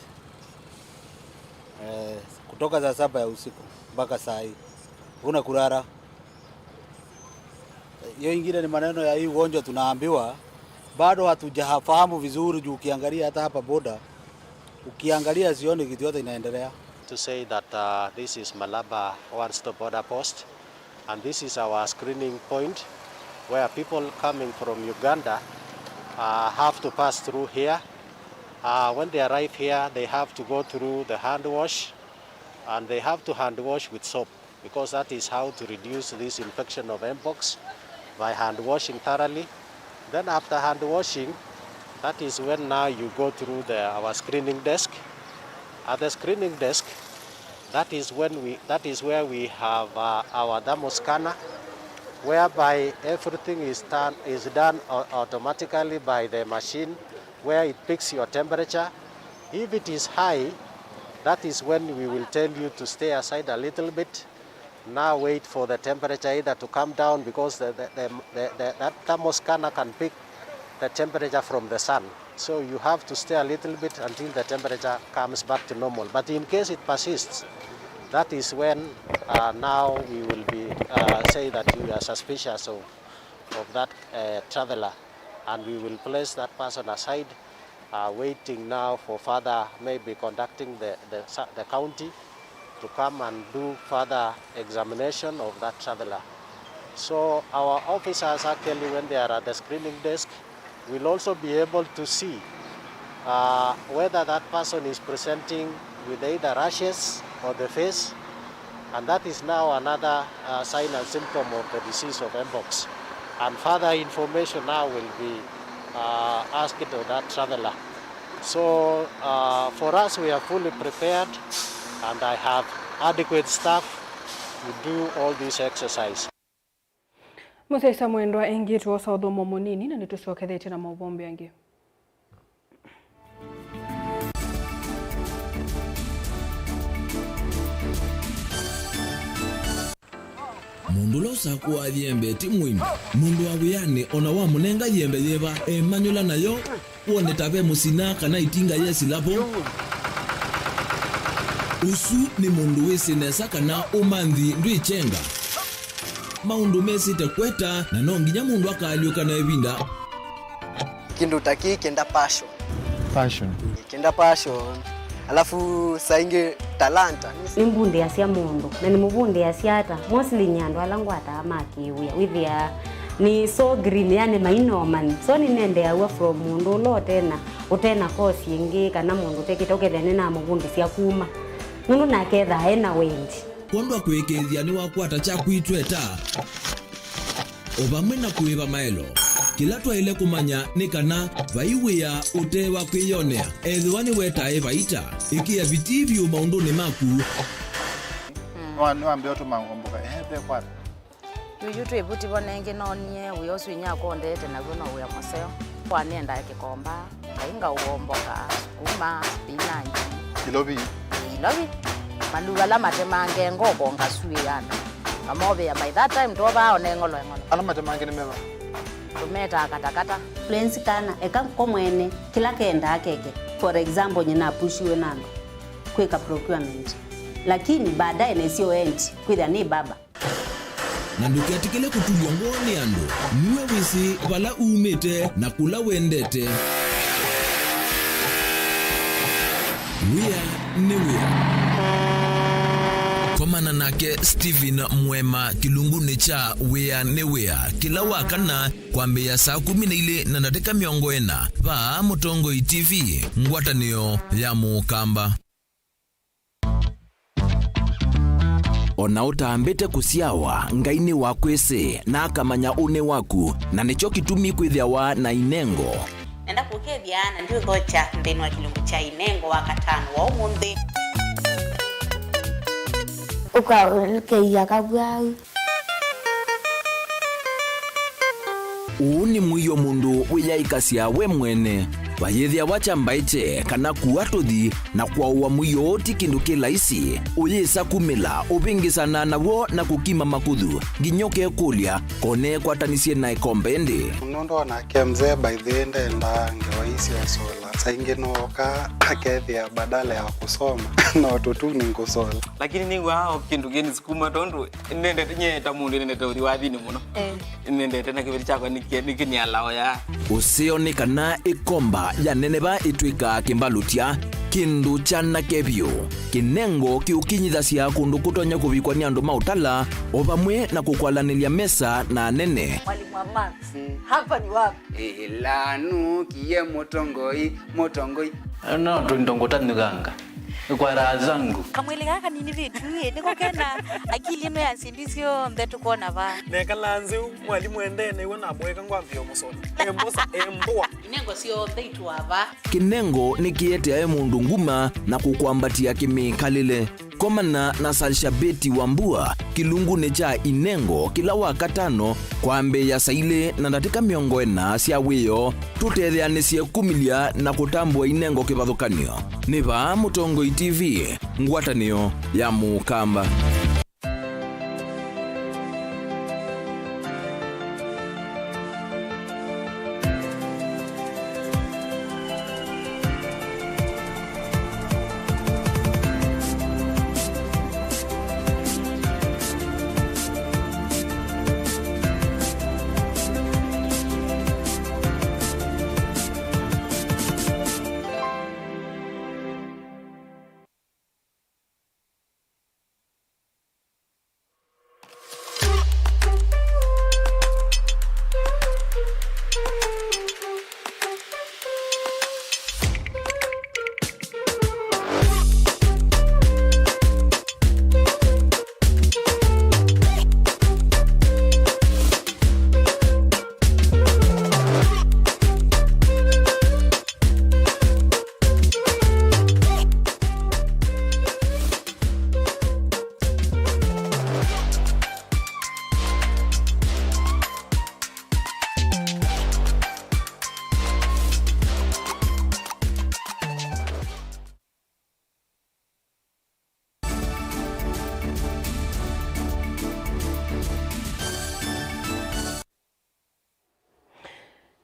Eh, kutoka saa saba ya usiku mpaka saa hii. Hakuna kulala. Hiyo ingine ni maneno ya hii ugonjwa tunaambiwa, bado hatujafahamu vizuri juu ukiangalia hata hapa boda, ukiangalia sioni kitu yote inaendelea. To say that, uh, this is Malaba One Stop Border Post, and this is our screening point where people coming from Uganda, uh, have to pass through here. Uh, when they arrive here, they have to go through the hand wash, and they have to hand wash with soap, because that is how to reduce this infection of mpox, by hand washing thoroughly. Then after hand washing, that is when now you go through the, our screening desk. At the screening desk, that is when we, that is where we have, uh, our thermal scanner, whereby everything is done, is done au-, automatically by the machine, where it picks your temperature. If it is high, that is when we will tell you to stay aside a little bit. Now wait for the temperature either to come down, because the, the, the, the, the, that thermal scanner can pick the temperature from the sun. So you have to stay a little bit until the temperature comes back to normal. But in case it persists, That is when, uh, now we will be, uh, say that we are suspicious of, of that, uh, traveler, and we will place that person aside, uh, waiting now for further, maybe contacting the, the, the county to come and do further examination of that traveler. So our officers, actually, when they are at the screening desk, will also be able to see, uh, whether that person is presenting with either rashes on the face, and that is now another, uh, sign and symptom of the disease of Mpox. And further information now will be, uh, asked of that traveler. So, uh, for us, we are fully prepared, and I have adequate staff to do all this exercise. Mũsyaĩĩsya mwendwa, ĩngĩ twosa ũthũmũo mũnini na nĩtũsyokethetye na maũvoo angĩ. Mũndũ ũla ũsakũaa yembe ti mũimu. Mũndũ wa wĩanĩ o na wamũnenga yembe yĩva, emanyũla nayo, wone ta ve mũsina kana ĩtinga yesĩla vo. Ũsu nĩ mũndũ wĩsĩ nesa kana ũmanthi ndwĩkyenga. Maũndũ mesĩte kweta, na no nginya mũndũ akaalyũka na ĩvinda. Kĩndũ ta kĩĩ kĩenda passion. Passion. Kĩenda passion. Alafu saa ingĩ talanta. Nĩmbundĩasya mũndũ, na nĩmũvundĩasya ata? Mostly nĩ andũ ala ngwataa ma kĩwĩa. Wĩthĩaa nĩ so green, yani maina ũmanyi. So nĩnendeeaw'a from mũndũ ũla ũtena, ũtena course ĩngĩ, kana mũndũ ũtekĩte, ũkethĩa nĩnamũvundĩsya kuma. Nũndũ nake ethaa ena wendi. Kwondũ wa kũĩkĩĩthya nĩwakwata kyaku itweta. O vamwe na kũĩva maelo. Kĩla twaĩle kũmanya nĩ kana vai wĩa ũte wa kwĩyonea, ethĩwa nĩwetae vaita. Ĩkĩa vitii vyũ maũndũnĩ maku. Nĩwa-, nĩwambĩa ũtũma ngomboka, ehe, ve kwata. Yuyu twĩ vuti vo nengĩ noonie wĩa ũsu inyakwa ũndete naw'o no wĩa mũseo. Kwa nĩendaa kĩkomba. Ngai ngaũomboka, sukuma, spinach. Ilovi. Ilovi. Maluu ala matemange ngoko ngasuĩana. Ngamovĩa by that time twovaa one ng'olo eng'olo. Ala matemange nĩ meva? Tũmetaa katakata. Lenzi kana, eka ko mwene, kĩla kendaa keke. For example, nyina apushiwe na andũ kwĩka procurement. Lakini baadaye nesio end, kwĩthĩa nĩ baba. Na ndũketĩkĩle kũtulw'a ngoo nĩ andũ. Nue wĩsĩ vala umĩte na kũla wendete. Wĩa nĩ wĩa. Komana nake Stephen Mwema kĩlungunĩ kya Wĩa nĩ Wĩa kĩla wa kana kwambĩĩa saa kũmi na ilĩ na ndatĩka mĩongo ĩna vaa Mũtongoi T V, ngwatanĩo ya Mũkamba. O na ũtambĩte kũsyawa, Ngai nĩwakwĩsĩ, na akamanya ũnĩ waku, na nĩkyo kĩtumi kwĩthĩawa na inengo. Nenda kũkethya, na ndiũthokya nthĩnĩ wa kĩlungu kya inengo wa katano wa ũmũnthĩ. Ũkaũlũkĩia kavwau. Ũũ nĩ mũio mũndũ wĩyaĩkasya we mwene. Vayĩthĩawa kya mbaĩkye kana kua tũthi na kwaũa mũio ũũ ti kĩndũ kĩ laisi. Ũyĩsa kumĩla, ũvĩngĩsana naw'o na kũkima makũthũ, nginya ũkekũlya, ko neekwatanisye na ĩkombe ĩndĩ? Nũndũ onake mzee by the way ndendaa ngewa ii sya ũsola. Saa ingĩ nooka akethĩa badala ya kũsoma no tũtuni ngũsola. Lakini nĩw'aa o kĩndũ kĩnĩsukuma tondũ nendete, nyie ta mũndũ nendete ũthi wathinĩ mũno. Eh. Nendete na kĩveti kyakwa nĩkĩ-, nĩkĩnialaoya. Ũseo nĩ kana ĩkomba ya neneva ĩtw'ĩkaa kĩmbalũtya, kĩndũ kyanake vyũ. Kĩnengo kĩũkinyithasya kũndũ kũtonya kũvikwa nĩ andũ ma ũtala, o vamwe na kũkwalanĩlya mesa na anene. Mwalimu wa maths, hapa ni wapi? Ĩla nũkie mũtongoi, mũtongoi. No tũindo ngũtanyũkanga. Kwa raha zangu. Kamwĩlĩ gaka kanini vitu ĩ, nĩko kena akili ĩno ya syĩndũ syonthe tũkwona vaa. Nekalaa nzĩ, mwalimu endee nĩw'o namũeka ngwambĩĩa mũsoni. Embosa, embũa. Inengo syonthe itũa vaa. Kĩnengo nĩkĩeteae mũndũ nguma na kũkwambatĩa kĩmĩkalĩle. Komana na Salshabeti Wambua kĩlungunĩ kya Inengo kĩla wa katano kwambĩĩa saa ilĩ na ndatĩka mĩongo ĩna sya wĩoo. Tũtetheanĩsye kumĩlya na kũtambũa Inengo kĩvathũkany'o. Nĩ vaa Mũtongoi T V, ngwatanĩo ya Mũkamba.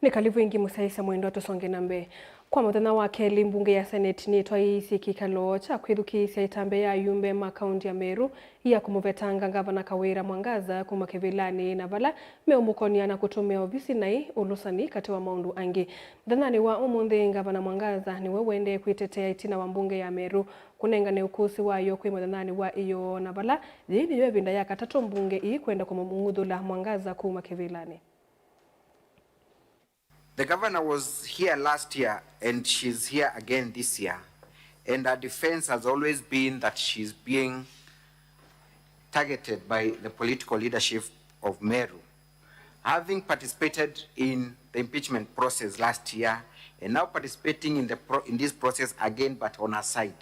Nĩ kalivu ĩngĩ mũsyaĩĩsya mwendwa, tũsonge na mbee. Kwa mũthenya wa kelĩ, mbunge ya Senate nĩtwaĩĩsye kĩkalo kya kwĩthukĩĩsya ĩtambya ya ayumbe ma kaunti ya Meru ya kũmũvetanga Ngavana Kawira Mwangaza kuma kĩvĩlanĩ, na vala meũmũkonia na kũtũmĩa ovisi naĩ ũlũsani, katĩ wa maũndũ angĩ. Mũthenyanĩ wa ũmũnthĩ, Ngavana Mwangaza nĩwe ũendee kwĩtetea ĩtina wa mbunge ya Meru kũnengane ũkũsĩ wayo kwĩ mũthenyanĩ wa ĩyoo, na vala yĩĩ nĩyo ĩvinda ya katatũ mbunge ĩĩ kwenda kũmũng'uthũla Mwangaza kuma kĩvĩlanĩ. The governor was here last year and she's here again this year. And her defense has always been that she's being targeted by the political leadership of Meru. Having participated in the impeachment process last year and now participating in the pro-, in this process again, but on her side,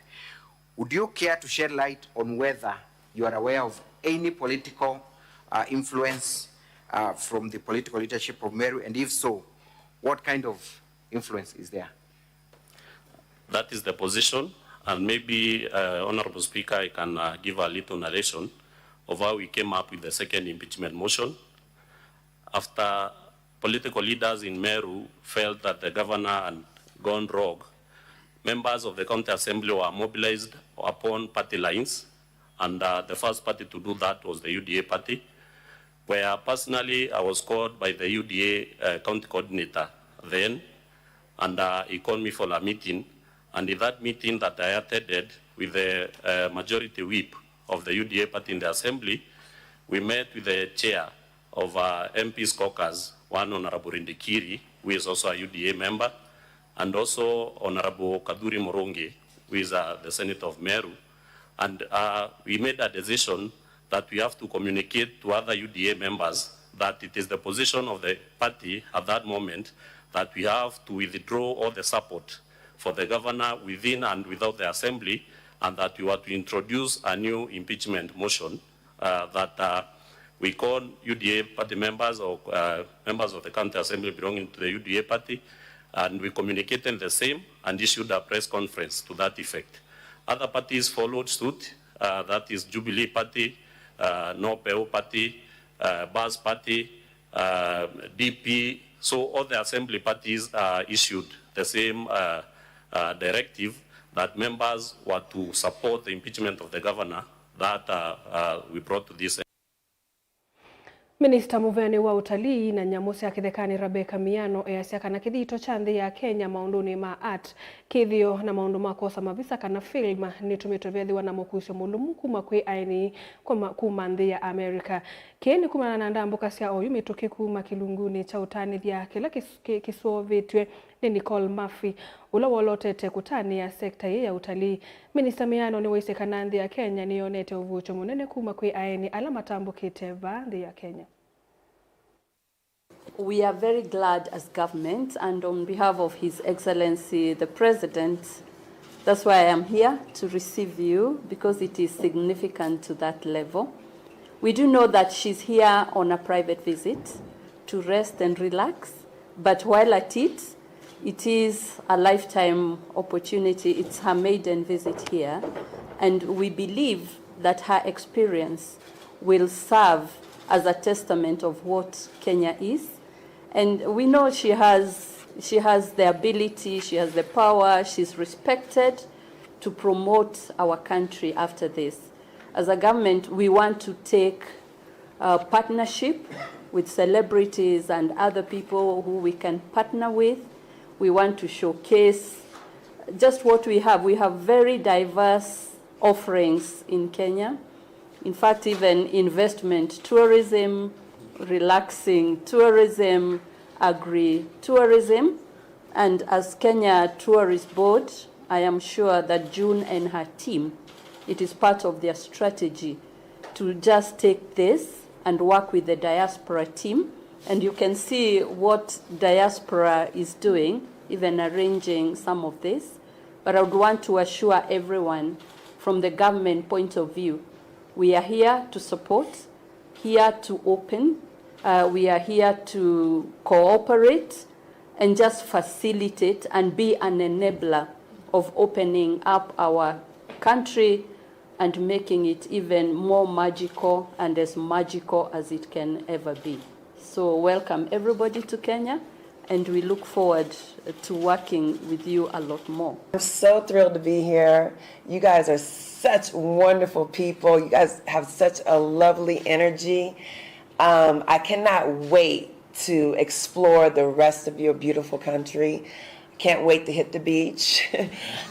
would you care to shed light on whether you are aware of any political, uh, influence, uh, from the political leadership of Meru, and if so, what kind of influence is there? That is the position, and maybe, uh, Honorable Speaker, I can, uh, give a little narration of how we came up with the second impeachment motion. After political leaders in Meru felt that the governor had gone rogue, members of the County Assembly were mobilized upon party lines, and, uh, the first party to do that was the U D A party, where personally I was called by the U D A, uh, county coordinator then, and, uh, he called me for a meeting. And in that meeting that I attended with the, uh, majority whip of the U D A party in the assembly, we met with the chair of, uh, M P's caucus, one Honorable Rindikiri, who is also a U D A member, and also Honorable Kadhuri Murungi, who is, uh, the senator of Meru. And, uh, we made a decision that we have to communicate to other U D A members that it is the position of the party at that moment that we have to withdraw all the support for the governor within and without the assembly, and that we were to introduce a new impeachment motion, uh, that, uh, we call U D A party members or, uh, members of the county assembly belonging to the U D A party, and we communicated the same and issued a press conference to that effect. Other parties followed suit, uh, that is Jubilee Party, uh, Nopeu Party, uh, Bas Party, uh, D P. So all the assembly parties, uh, issued the same, uh, uh, directive that members were to support the impeachment of the governor that, uh, uh, we brought to this. Minista mũveanĩ wa ũtalii na nyamũ sya kĩthekanĩ, Rebecca Miano, easya kana kĩthito kya nthĩ ya Kenya maũndũnĩ ma art, kĩthĩo na maũndũ ma kwosa mavisa kana film nĩtũmĩtwe vethĩwa na mũkusyo mũlũmu kuma kwĩ aeni kuma, kuma nthĩ ya America. Kĩĩ nĩ kumana na ndambũka sya oyu mĩtũkĩ kuma kĩlungunĩ kya ũtanĩthya kĩla kĩs-, kĩ-, kĩsũvĩtw'e nĩ Nicole Murphy, ũla wolotete kũtanĩa sekta ĩĩ ya ũtalii. Minista Miano nĩwaisye kana nthĩ ya Kenya nĩyonete ũvuũkyo mũnene kuma kwĩ aeni ala matambũkĩte vaa nthĩ ya Kenya. We are very glad as government, and on behalf of His Excellency the President, that's why I am here to receive you, because it is significant to that level. We do know that she's here on a private visit to rest and relax, but while at it, it is a lifetime opportunity. It's her maiden visit here, and we believe that her experience will serve as a testament of what Kenya is. And we know she has, she has the ability, she has the power, she's respected to promote our country after this. As a government, we want to take, uh, partnership with celebrities and other people who we can partner with. We want to showcase just what we have. We have very diverse offerings in Kenya. In fact, even investment tourism, relaxing tourism, agri-tourism. And as Kenya Tourist Board, I am sure that June and her team, it is part of their strategy to just take this and work with the diaspora team. And you can see what diaspora is doing, even arranging some of this. But I would want to assure everyone, from the government point of view, we are here to support, here to open, uh, we are here to cooperate and just facilitate and be an enabler of opening up our country and making it even more magical and as magical as it can ever be. So welcome everybody to Kenya, And we look forward to working with you a lot more. I'm so thrilled to be here. You guys are such wonderful people. You guys have such a lovely energy. Um, I cannot wait to explore the rest of your beautiful country. Can't wait to hit the beach.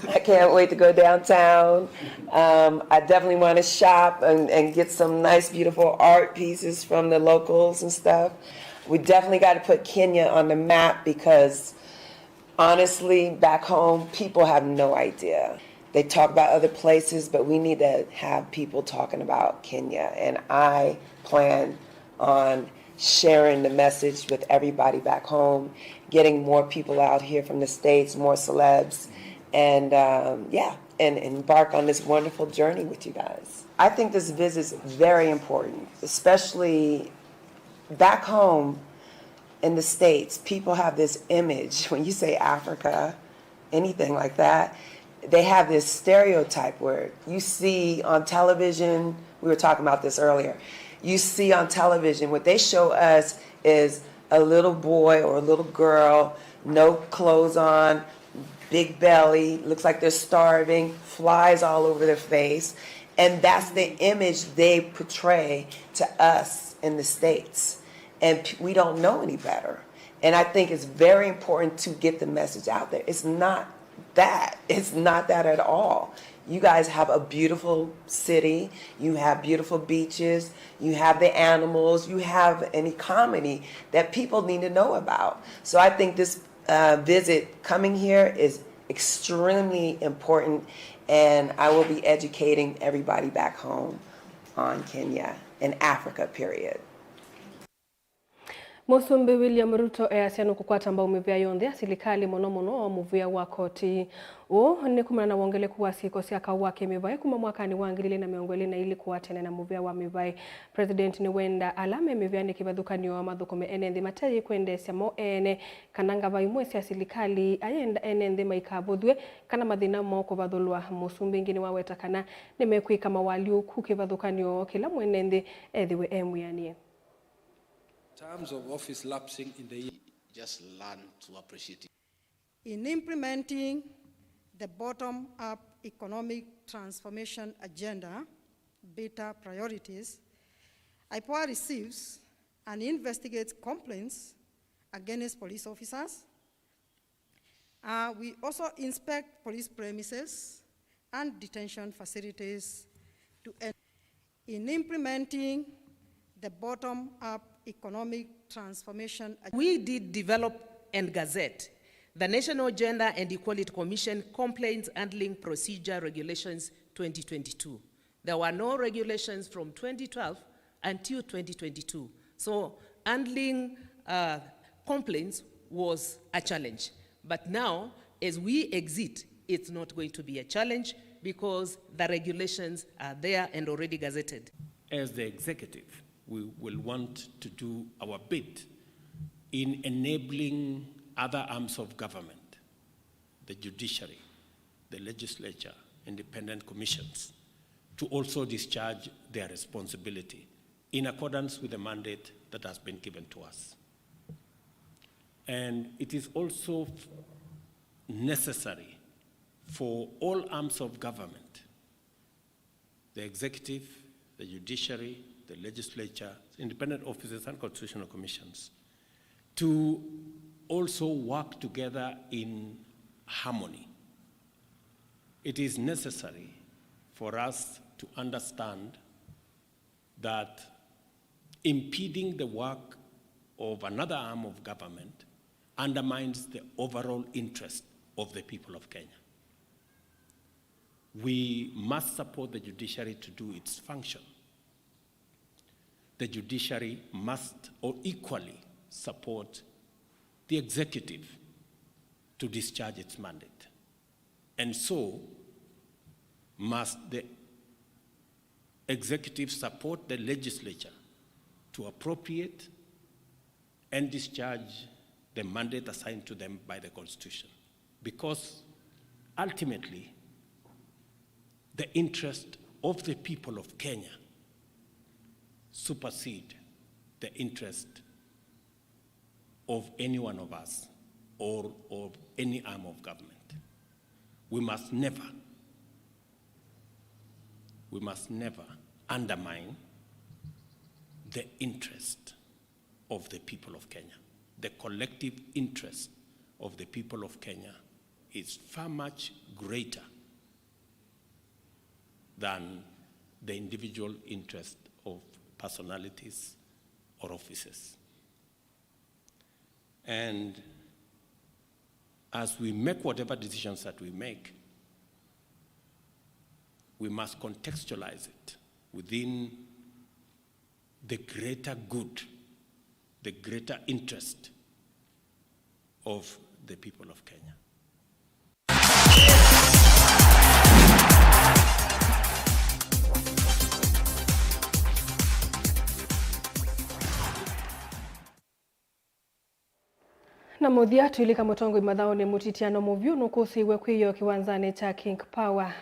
I can't wait to go downtown. Um, I definitely want to shop and, and get some nice, beautiful art pieces from the locals and stuff. We definitely got to put Kenya on the map because honestly, back home, people have no idea. They talk about other places, but we need to have people talking about Kenya. And I plan on sharing the message with everybody back home, getting more people out here from the States, more celebs, and um, yeah, and embark on this wonderful journey with you guys. I think this visit is very important, especially back home in the States. People have this image, when you say Africa, anything like that, they have this stereotype where you see on television, we were talking about this earlier, you see on television, what they show us is a little boy or a little girl, no clothes on, big belly, looks like they're starving, flies all over their face. And that's the image they portray to us in the States. And p- we don't know any better. And I think it's very important to get the message out there. It's not that. It's not that at all. You guys have a beautiful city. You have beautiful beaches. You have the animals. You have an economy that people need to know about. So I think this uh, visit coming here is extremely important, and I will be educating everybody back home on Kenya and Africa, period. Mũsumbĩ William Ruto easya nũkũkwata mbau mĩvĩa yonthe ya silikalĩ, mũno mũno mũvĩa wa koti. Ũũ nĩ kumana na wongeleku wa syĩko sya kaũ wa kĩmĩvaĩ kuma mwakanĩ wa ngili ilĩ na mĩongo ĩlĩ na ilĩ kũatene na mũvĩa wa mĩvaĩ. President nĩwenda ala me mĩvĩanĩ kĩvathũkany'o mathũkũme ene nthĩ mateyĩ kwendeesya mo ene, kana ngava imwe sya silikalĩ ayenda ene nthĩ maikavũthw'e kana mathĩna moo kũvathũlwa. Mũsumbĩ ĩngĩ nĩwaweta kana nĩmekwĩka mawalyũku kĩvathũkany'o kĩla mwene nthĩ ethĩwe e mwĩanĩe. Terms of office lapsing in the year. Just learn to appreciate it. In implementing the bottom-up economic transformation agenda, BETA priorities, IPOA receives and investigates complaints against police officers. Uh, we also inspect police premises and detention facilities to en- in implementing the bottom-up economic transformation ag- We did develop and gazette the National Gender and Equality Commission Complaints Handling Procedure Regulations twenty twenty-two. There were no regulations from twenty twelve until twenty twenty-two. So handling uh, complaints was a challenge. But now, as we exit, it's not going to be a challenge because the regulations are there and already gazetted. As the executive, we will want to do our bit in enabling other arms of government, the judiciary, the legislature, independent commissions, to also discharge their responsibility in accordance with the mandate that has been given to us. And it is also necessary for all arms of government, the executive, the judiciary, the legislature, independent offices, and constitutional commissions, to also work together in harmony. It is necessary for us to understand that impeding the work of another arm of government undermines the overall interest of the people of Kenya. We must support the judiciary to do its function. The judiciary must or equally support the executive to discharge its mandate. And so must the executive support the legislature to appropriate and discharge the mandate assigned to them by the Constitution. Because ultimately, the interest of the people of Kenya supersede the interest of any one of us or of any arm of government. We must never, we must never undermine the interest of the people of Kenya. The collective interest of the people of Kenya is far much greater than the individual interest of personalities or offices. And as we make whatever decisions that we make, we must contextualize it within the greater good, the greater interest of the people of Kenya. Na mũthya, twĩlika mũtongoi mathaũnĩ, mũtiano mũvyũ nũkũsĩiwe kwĩyĩwa kĩwanzanĩ kya King Power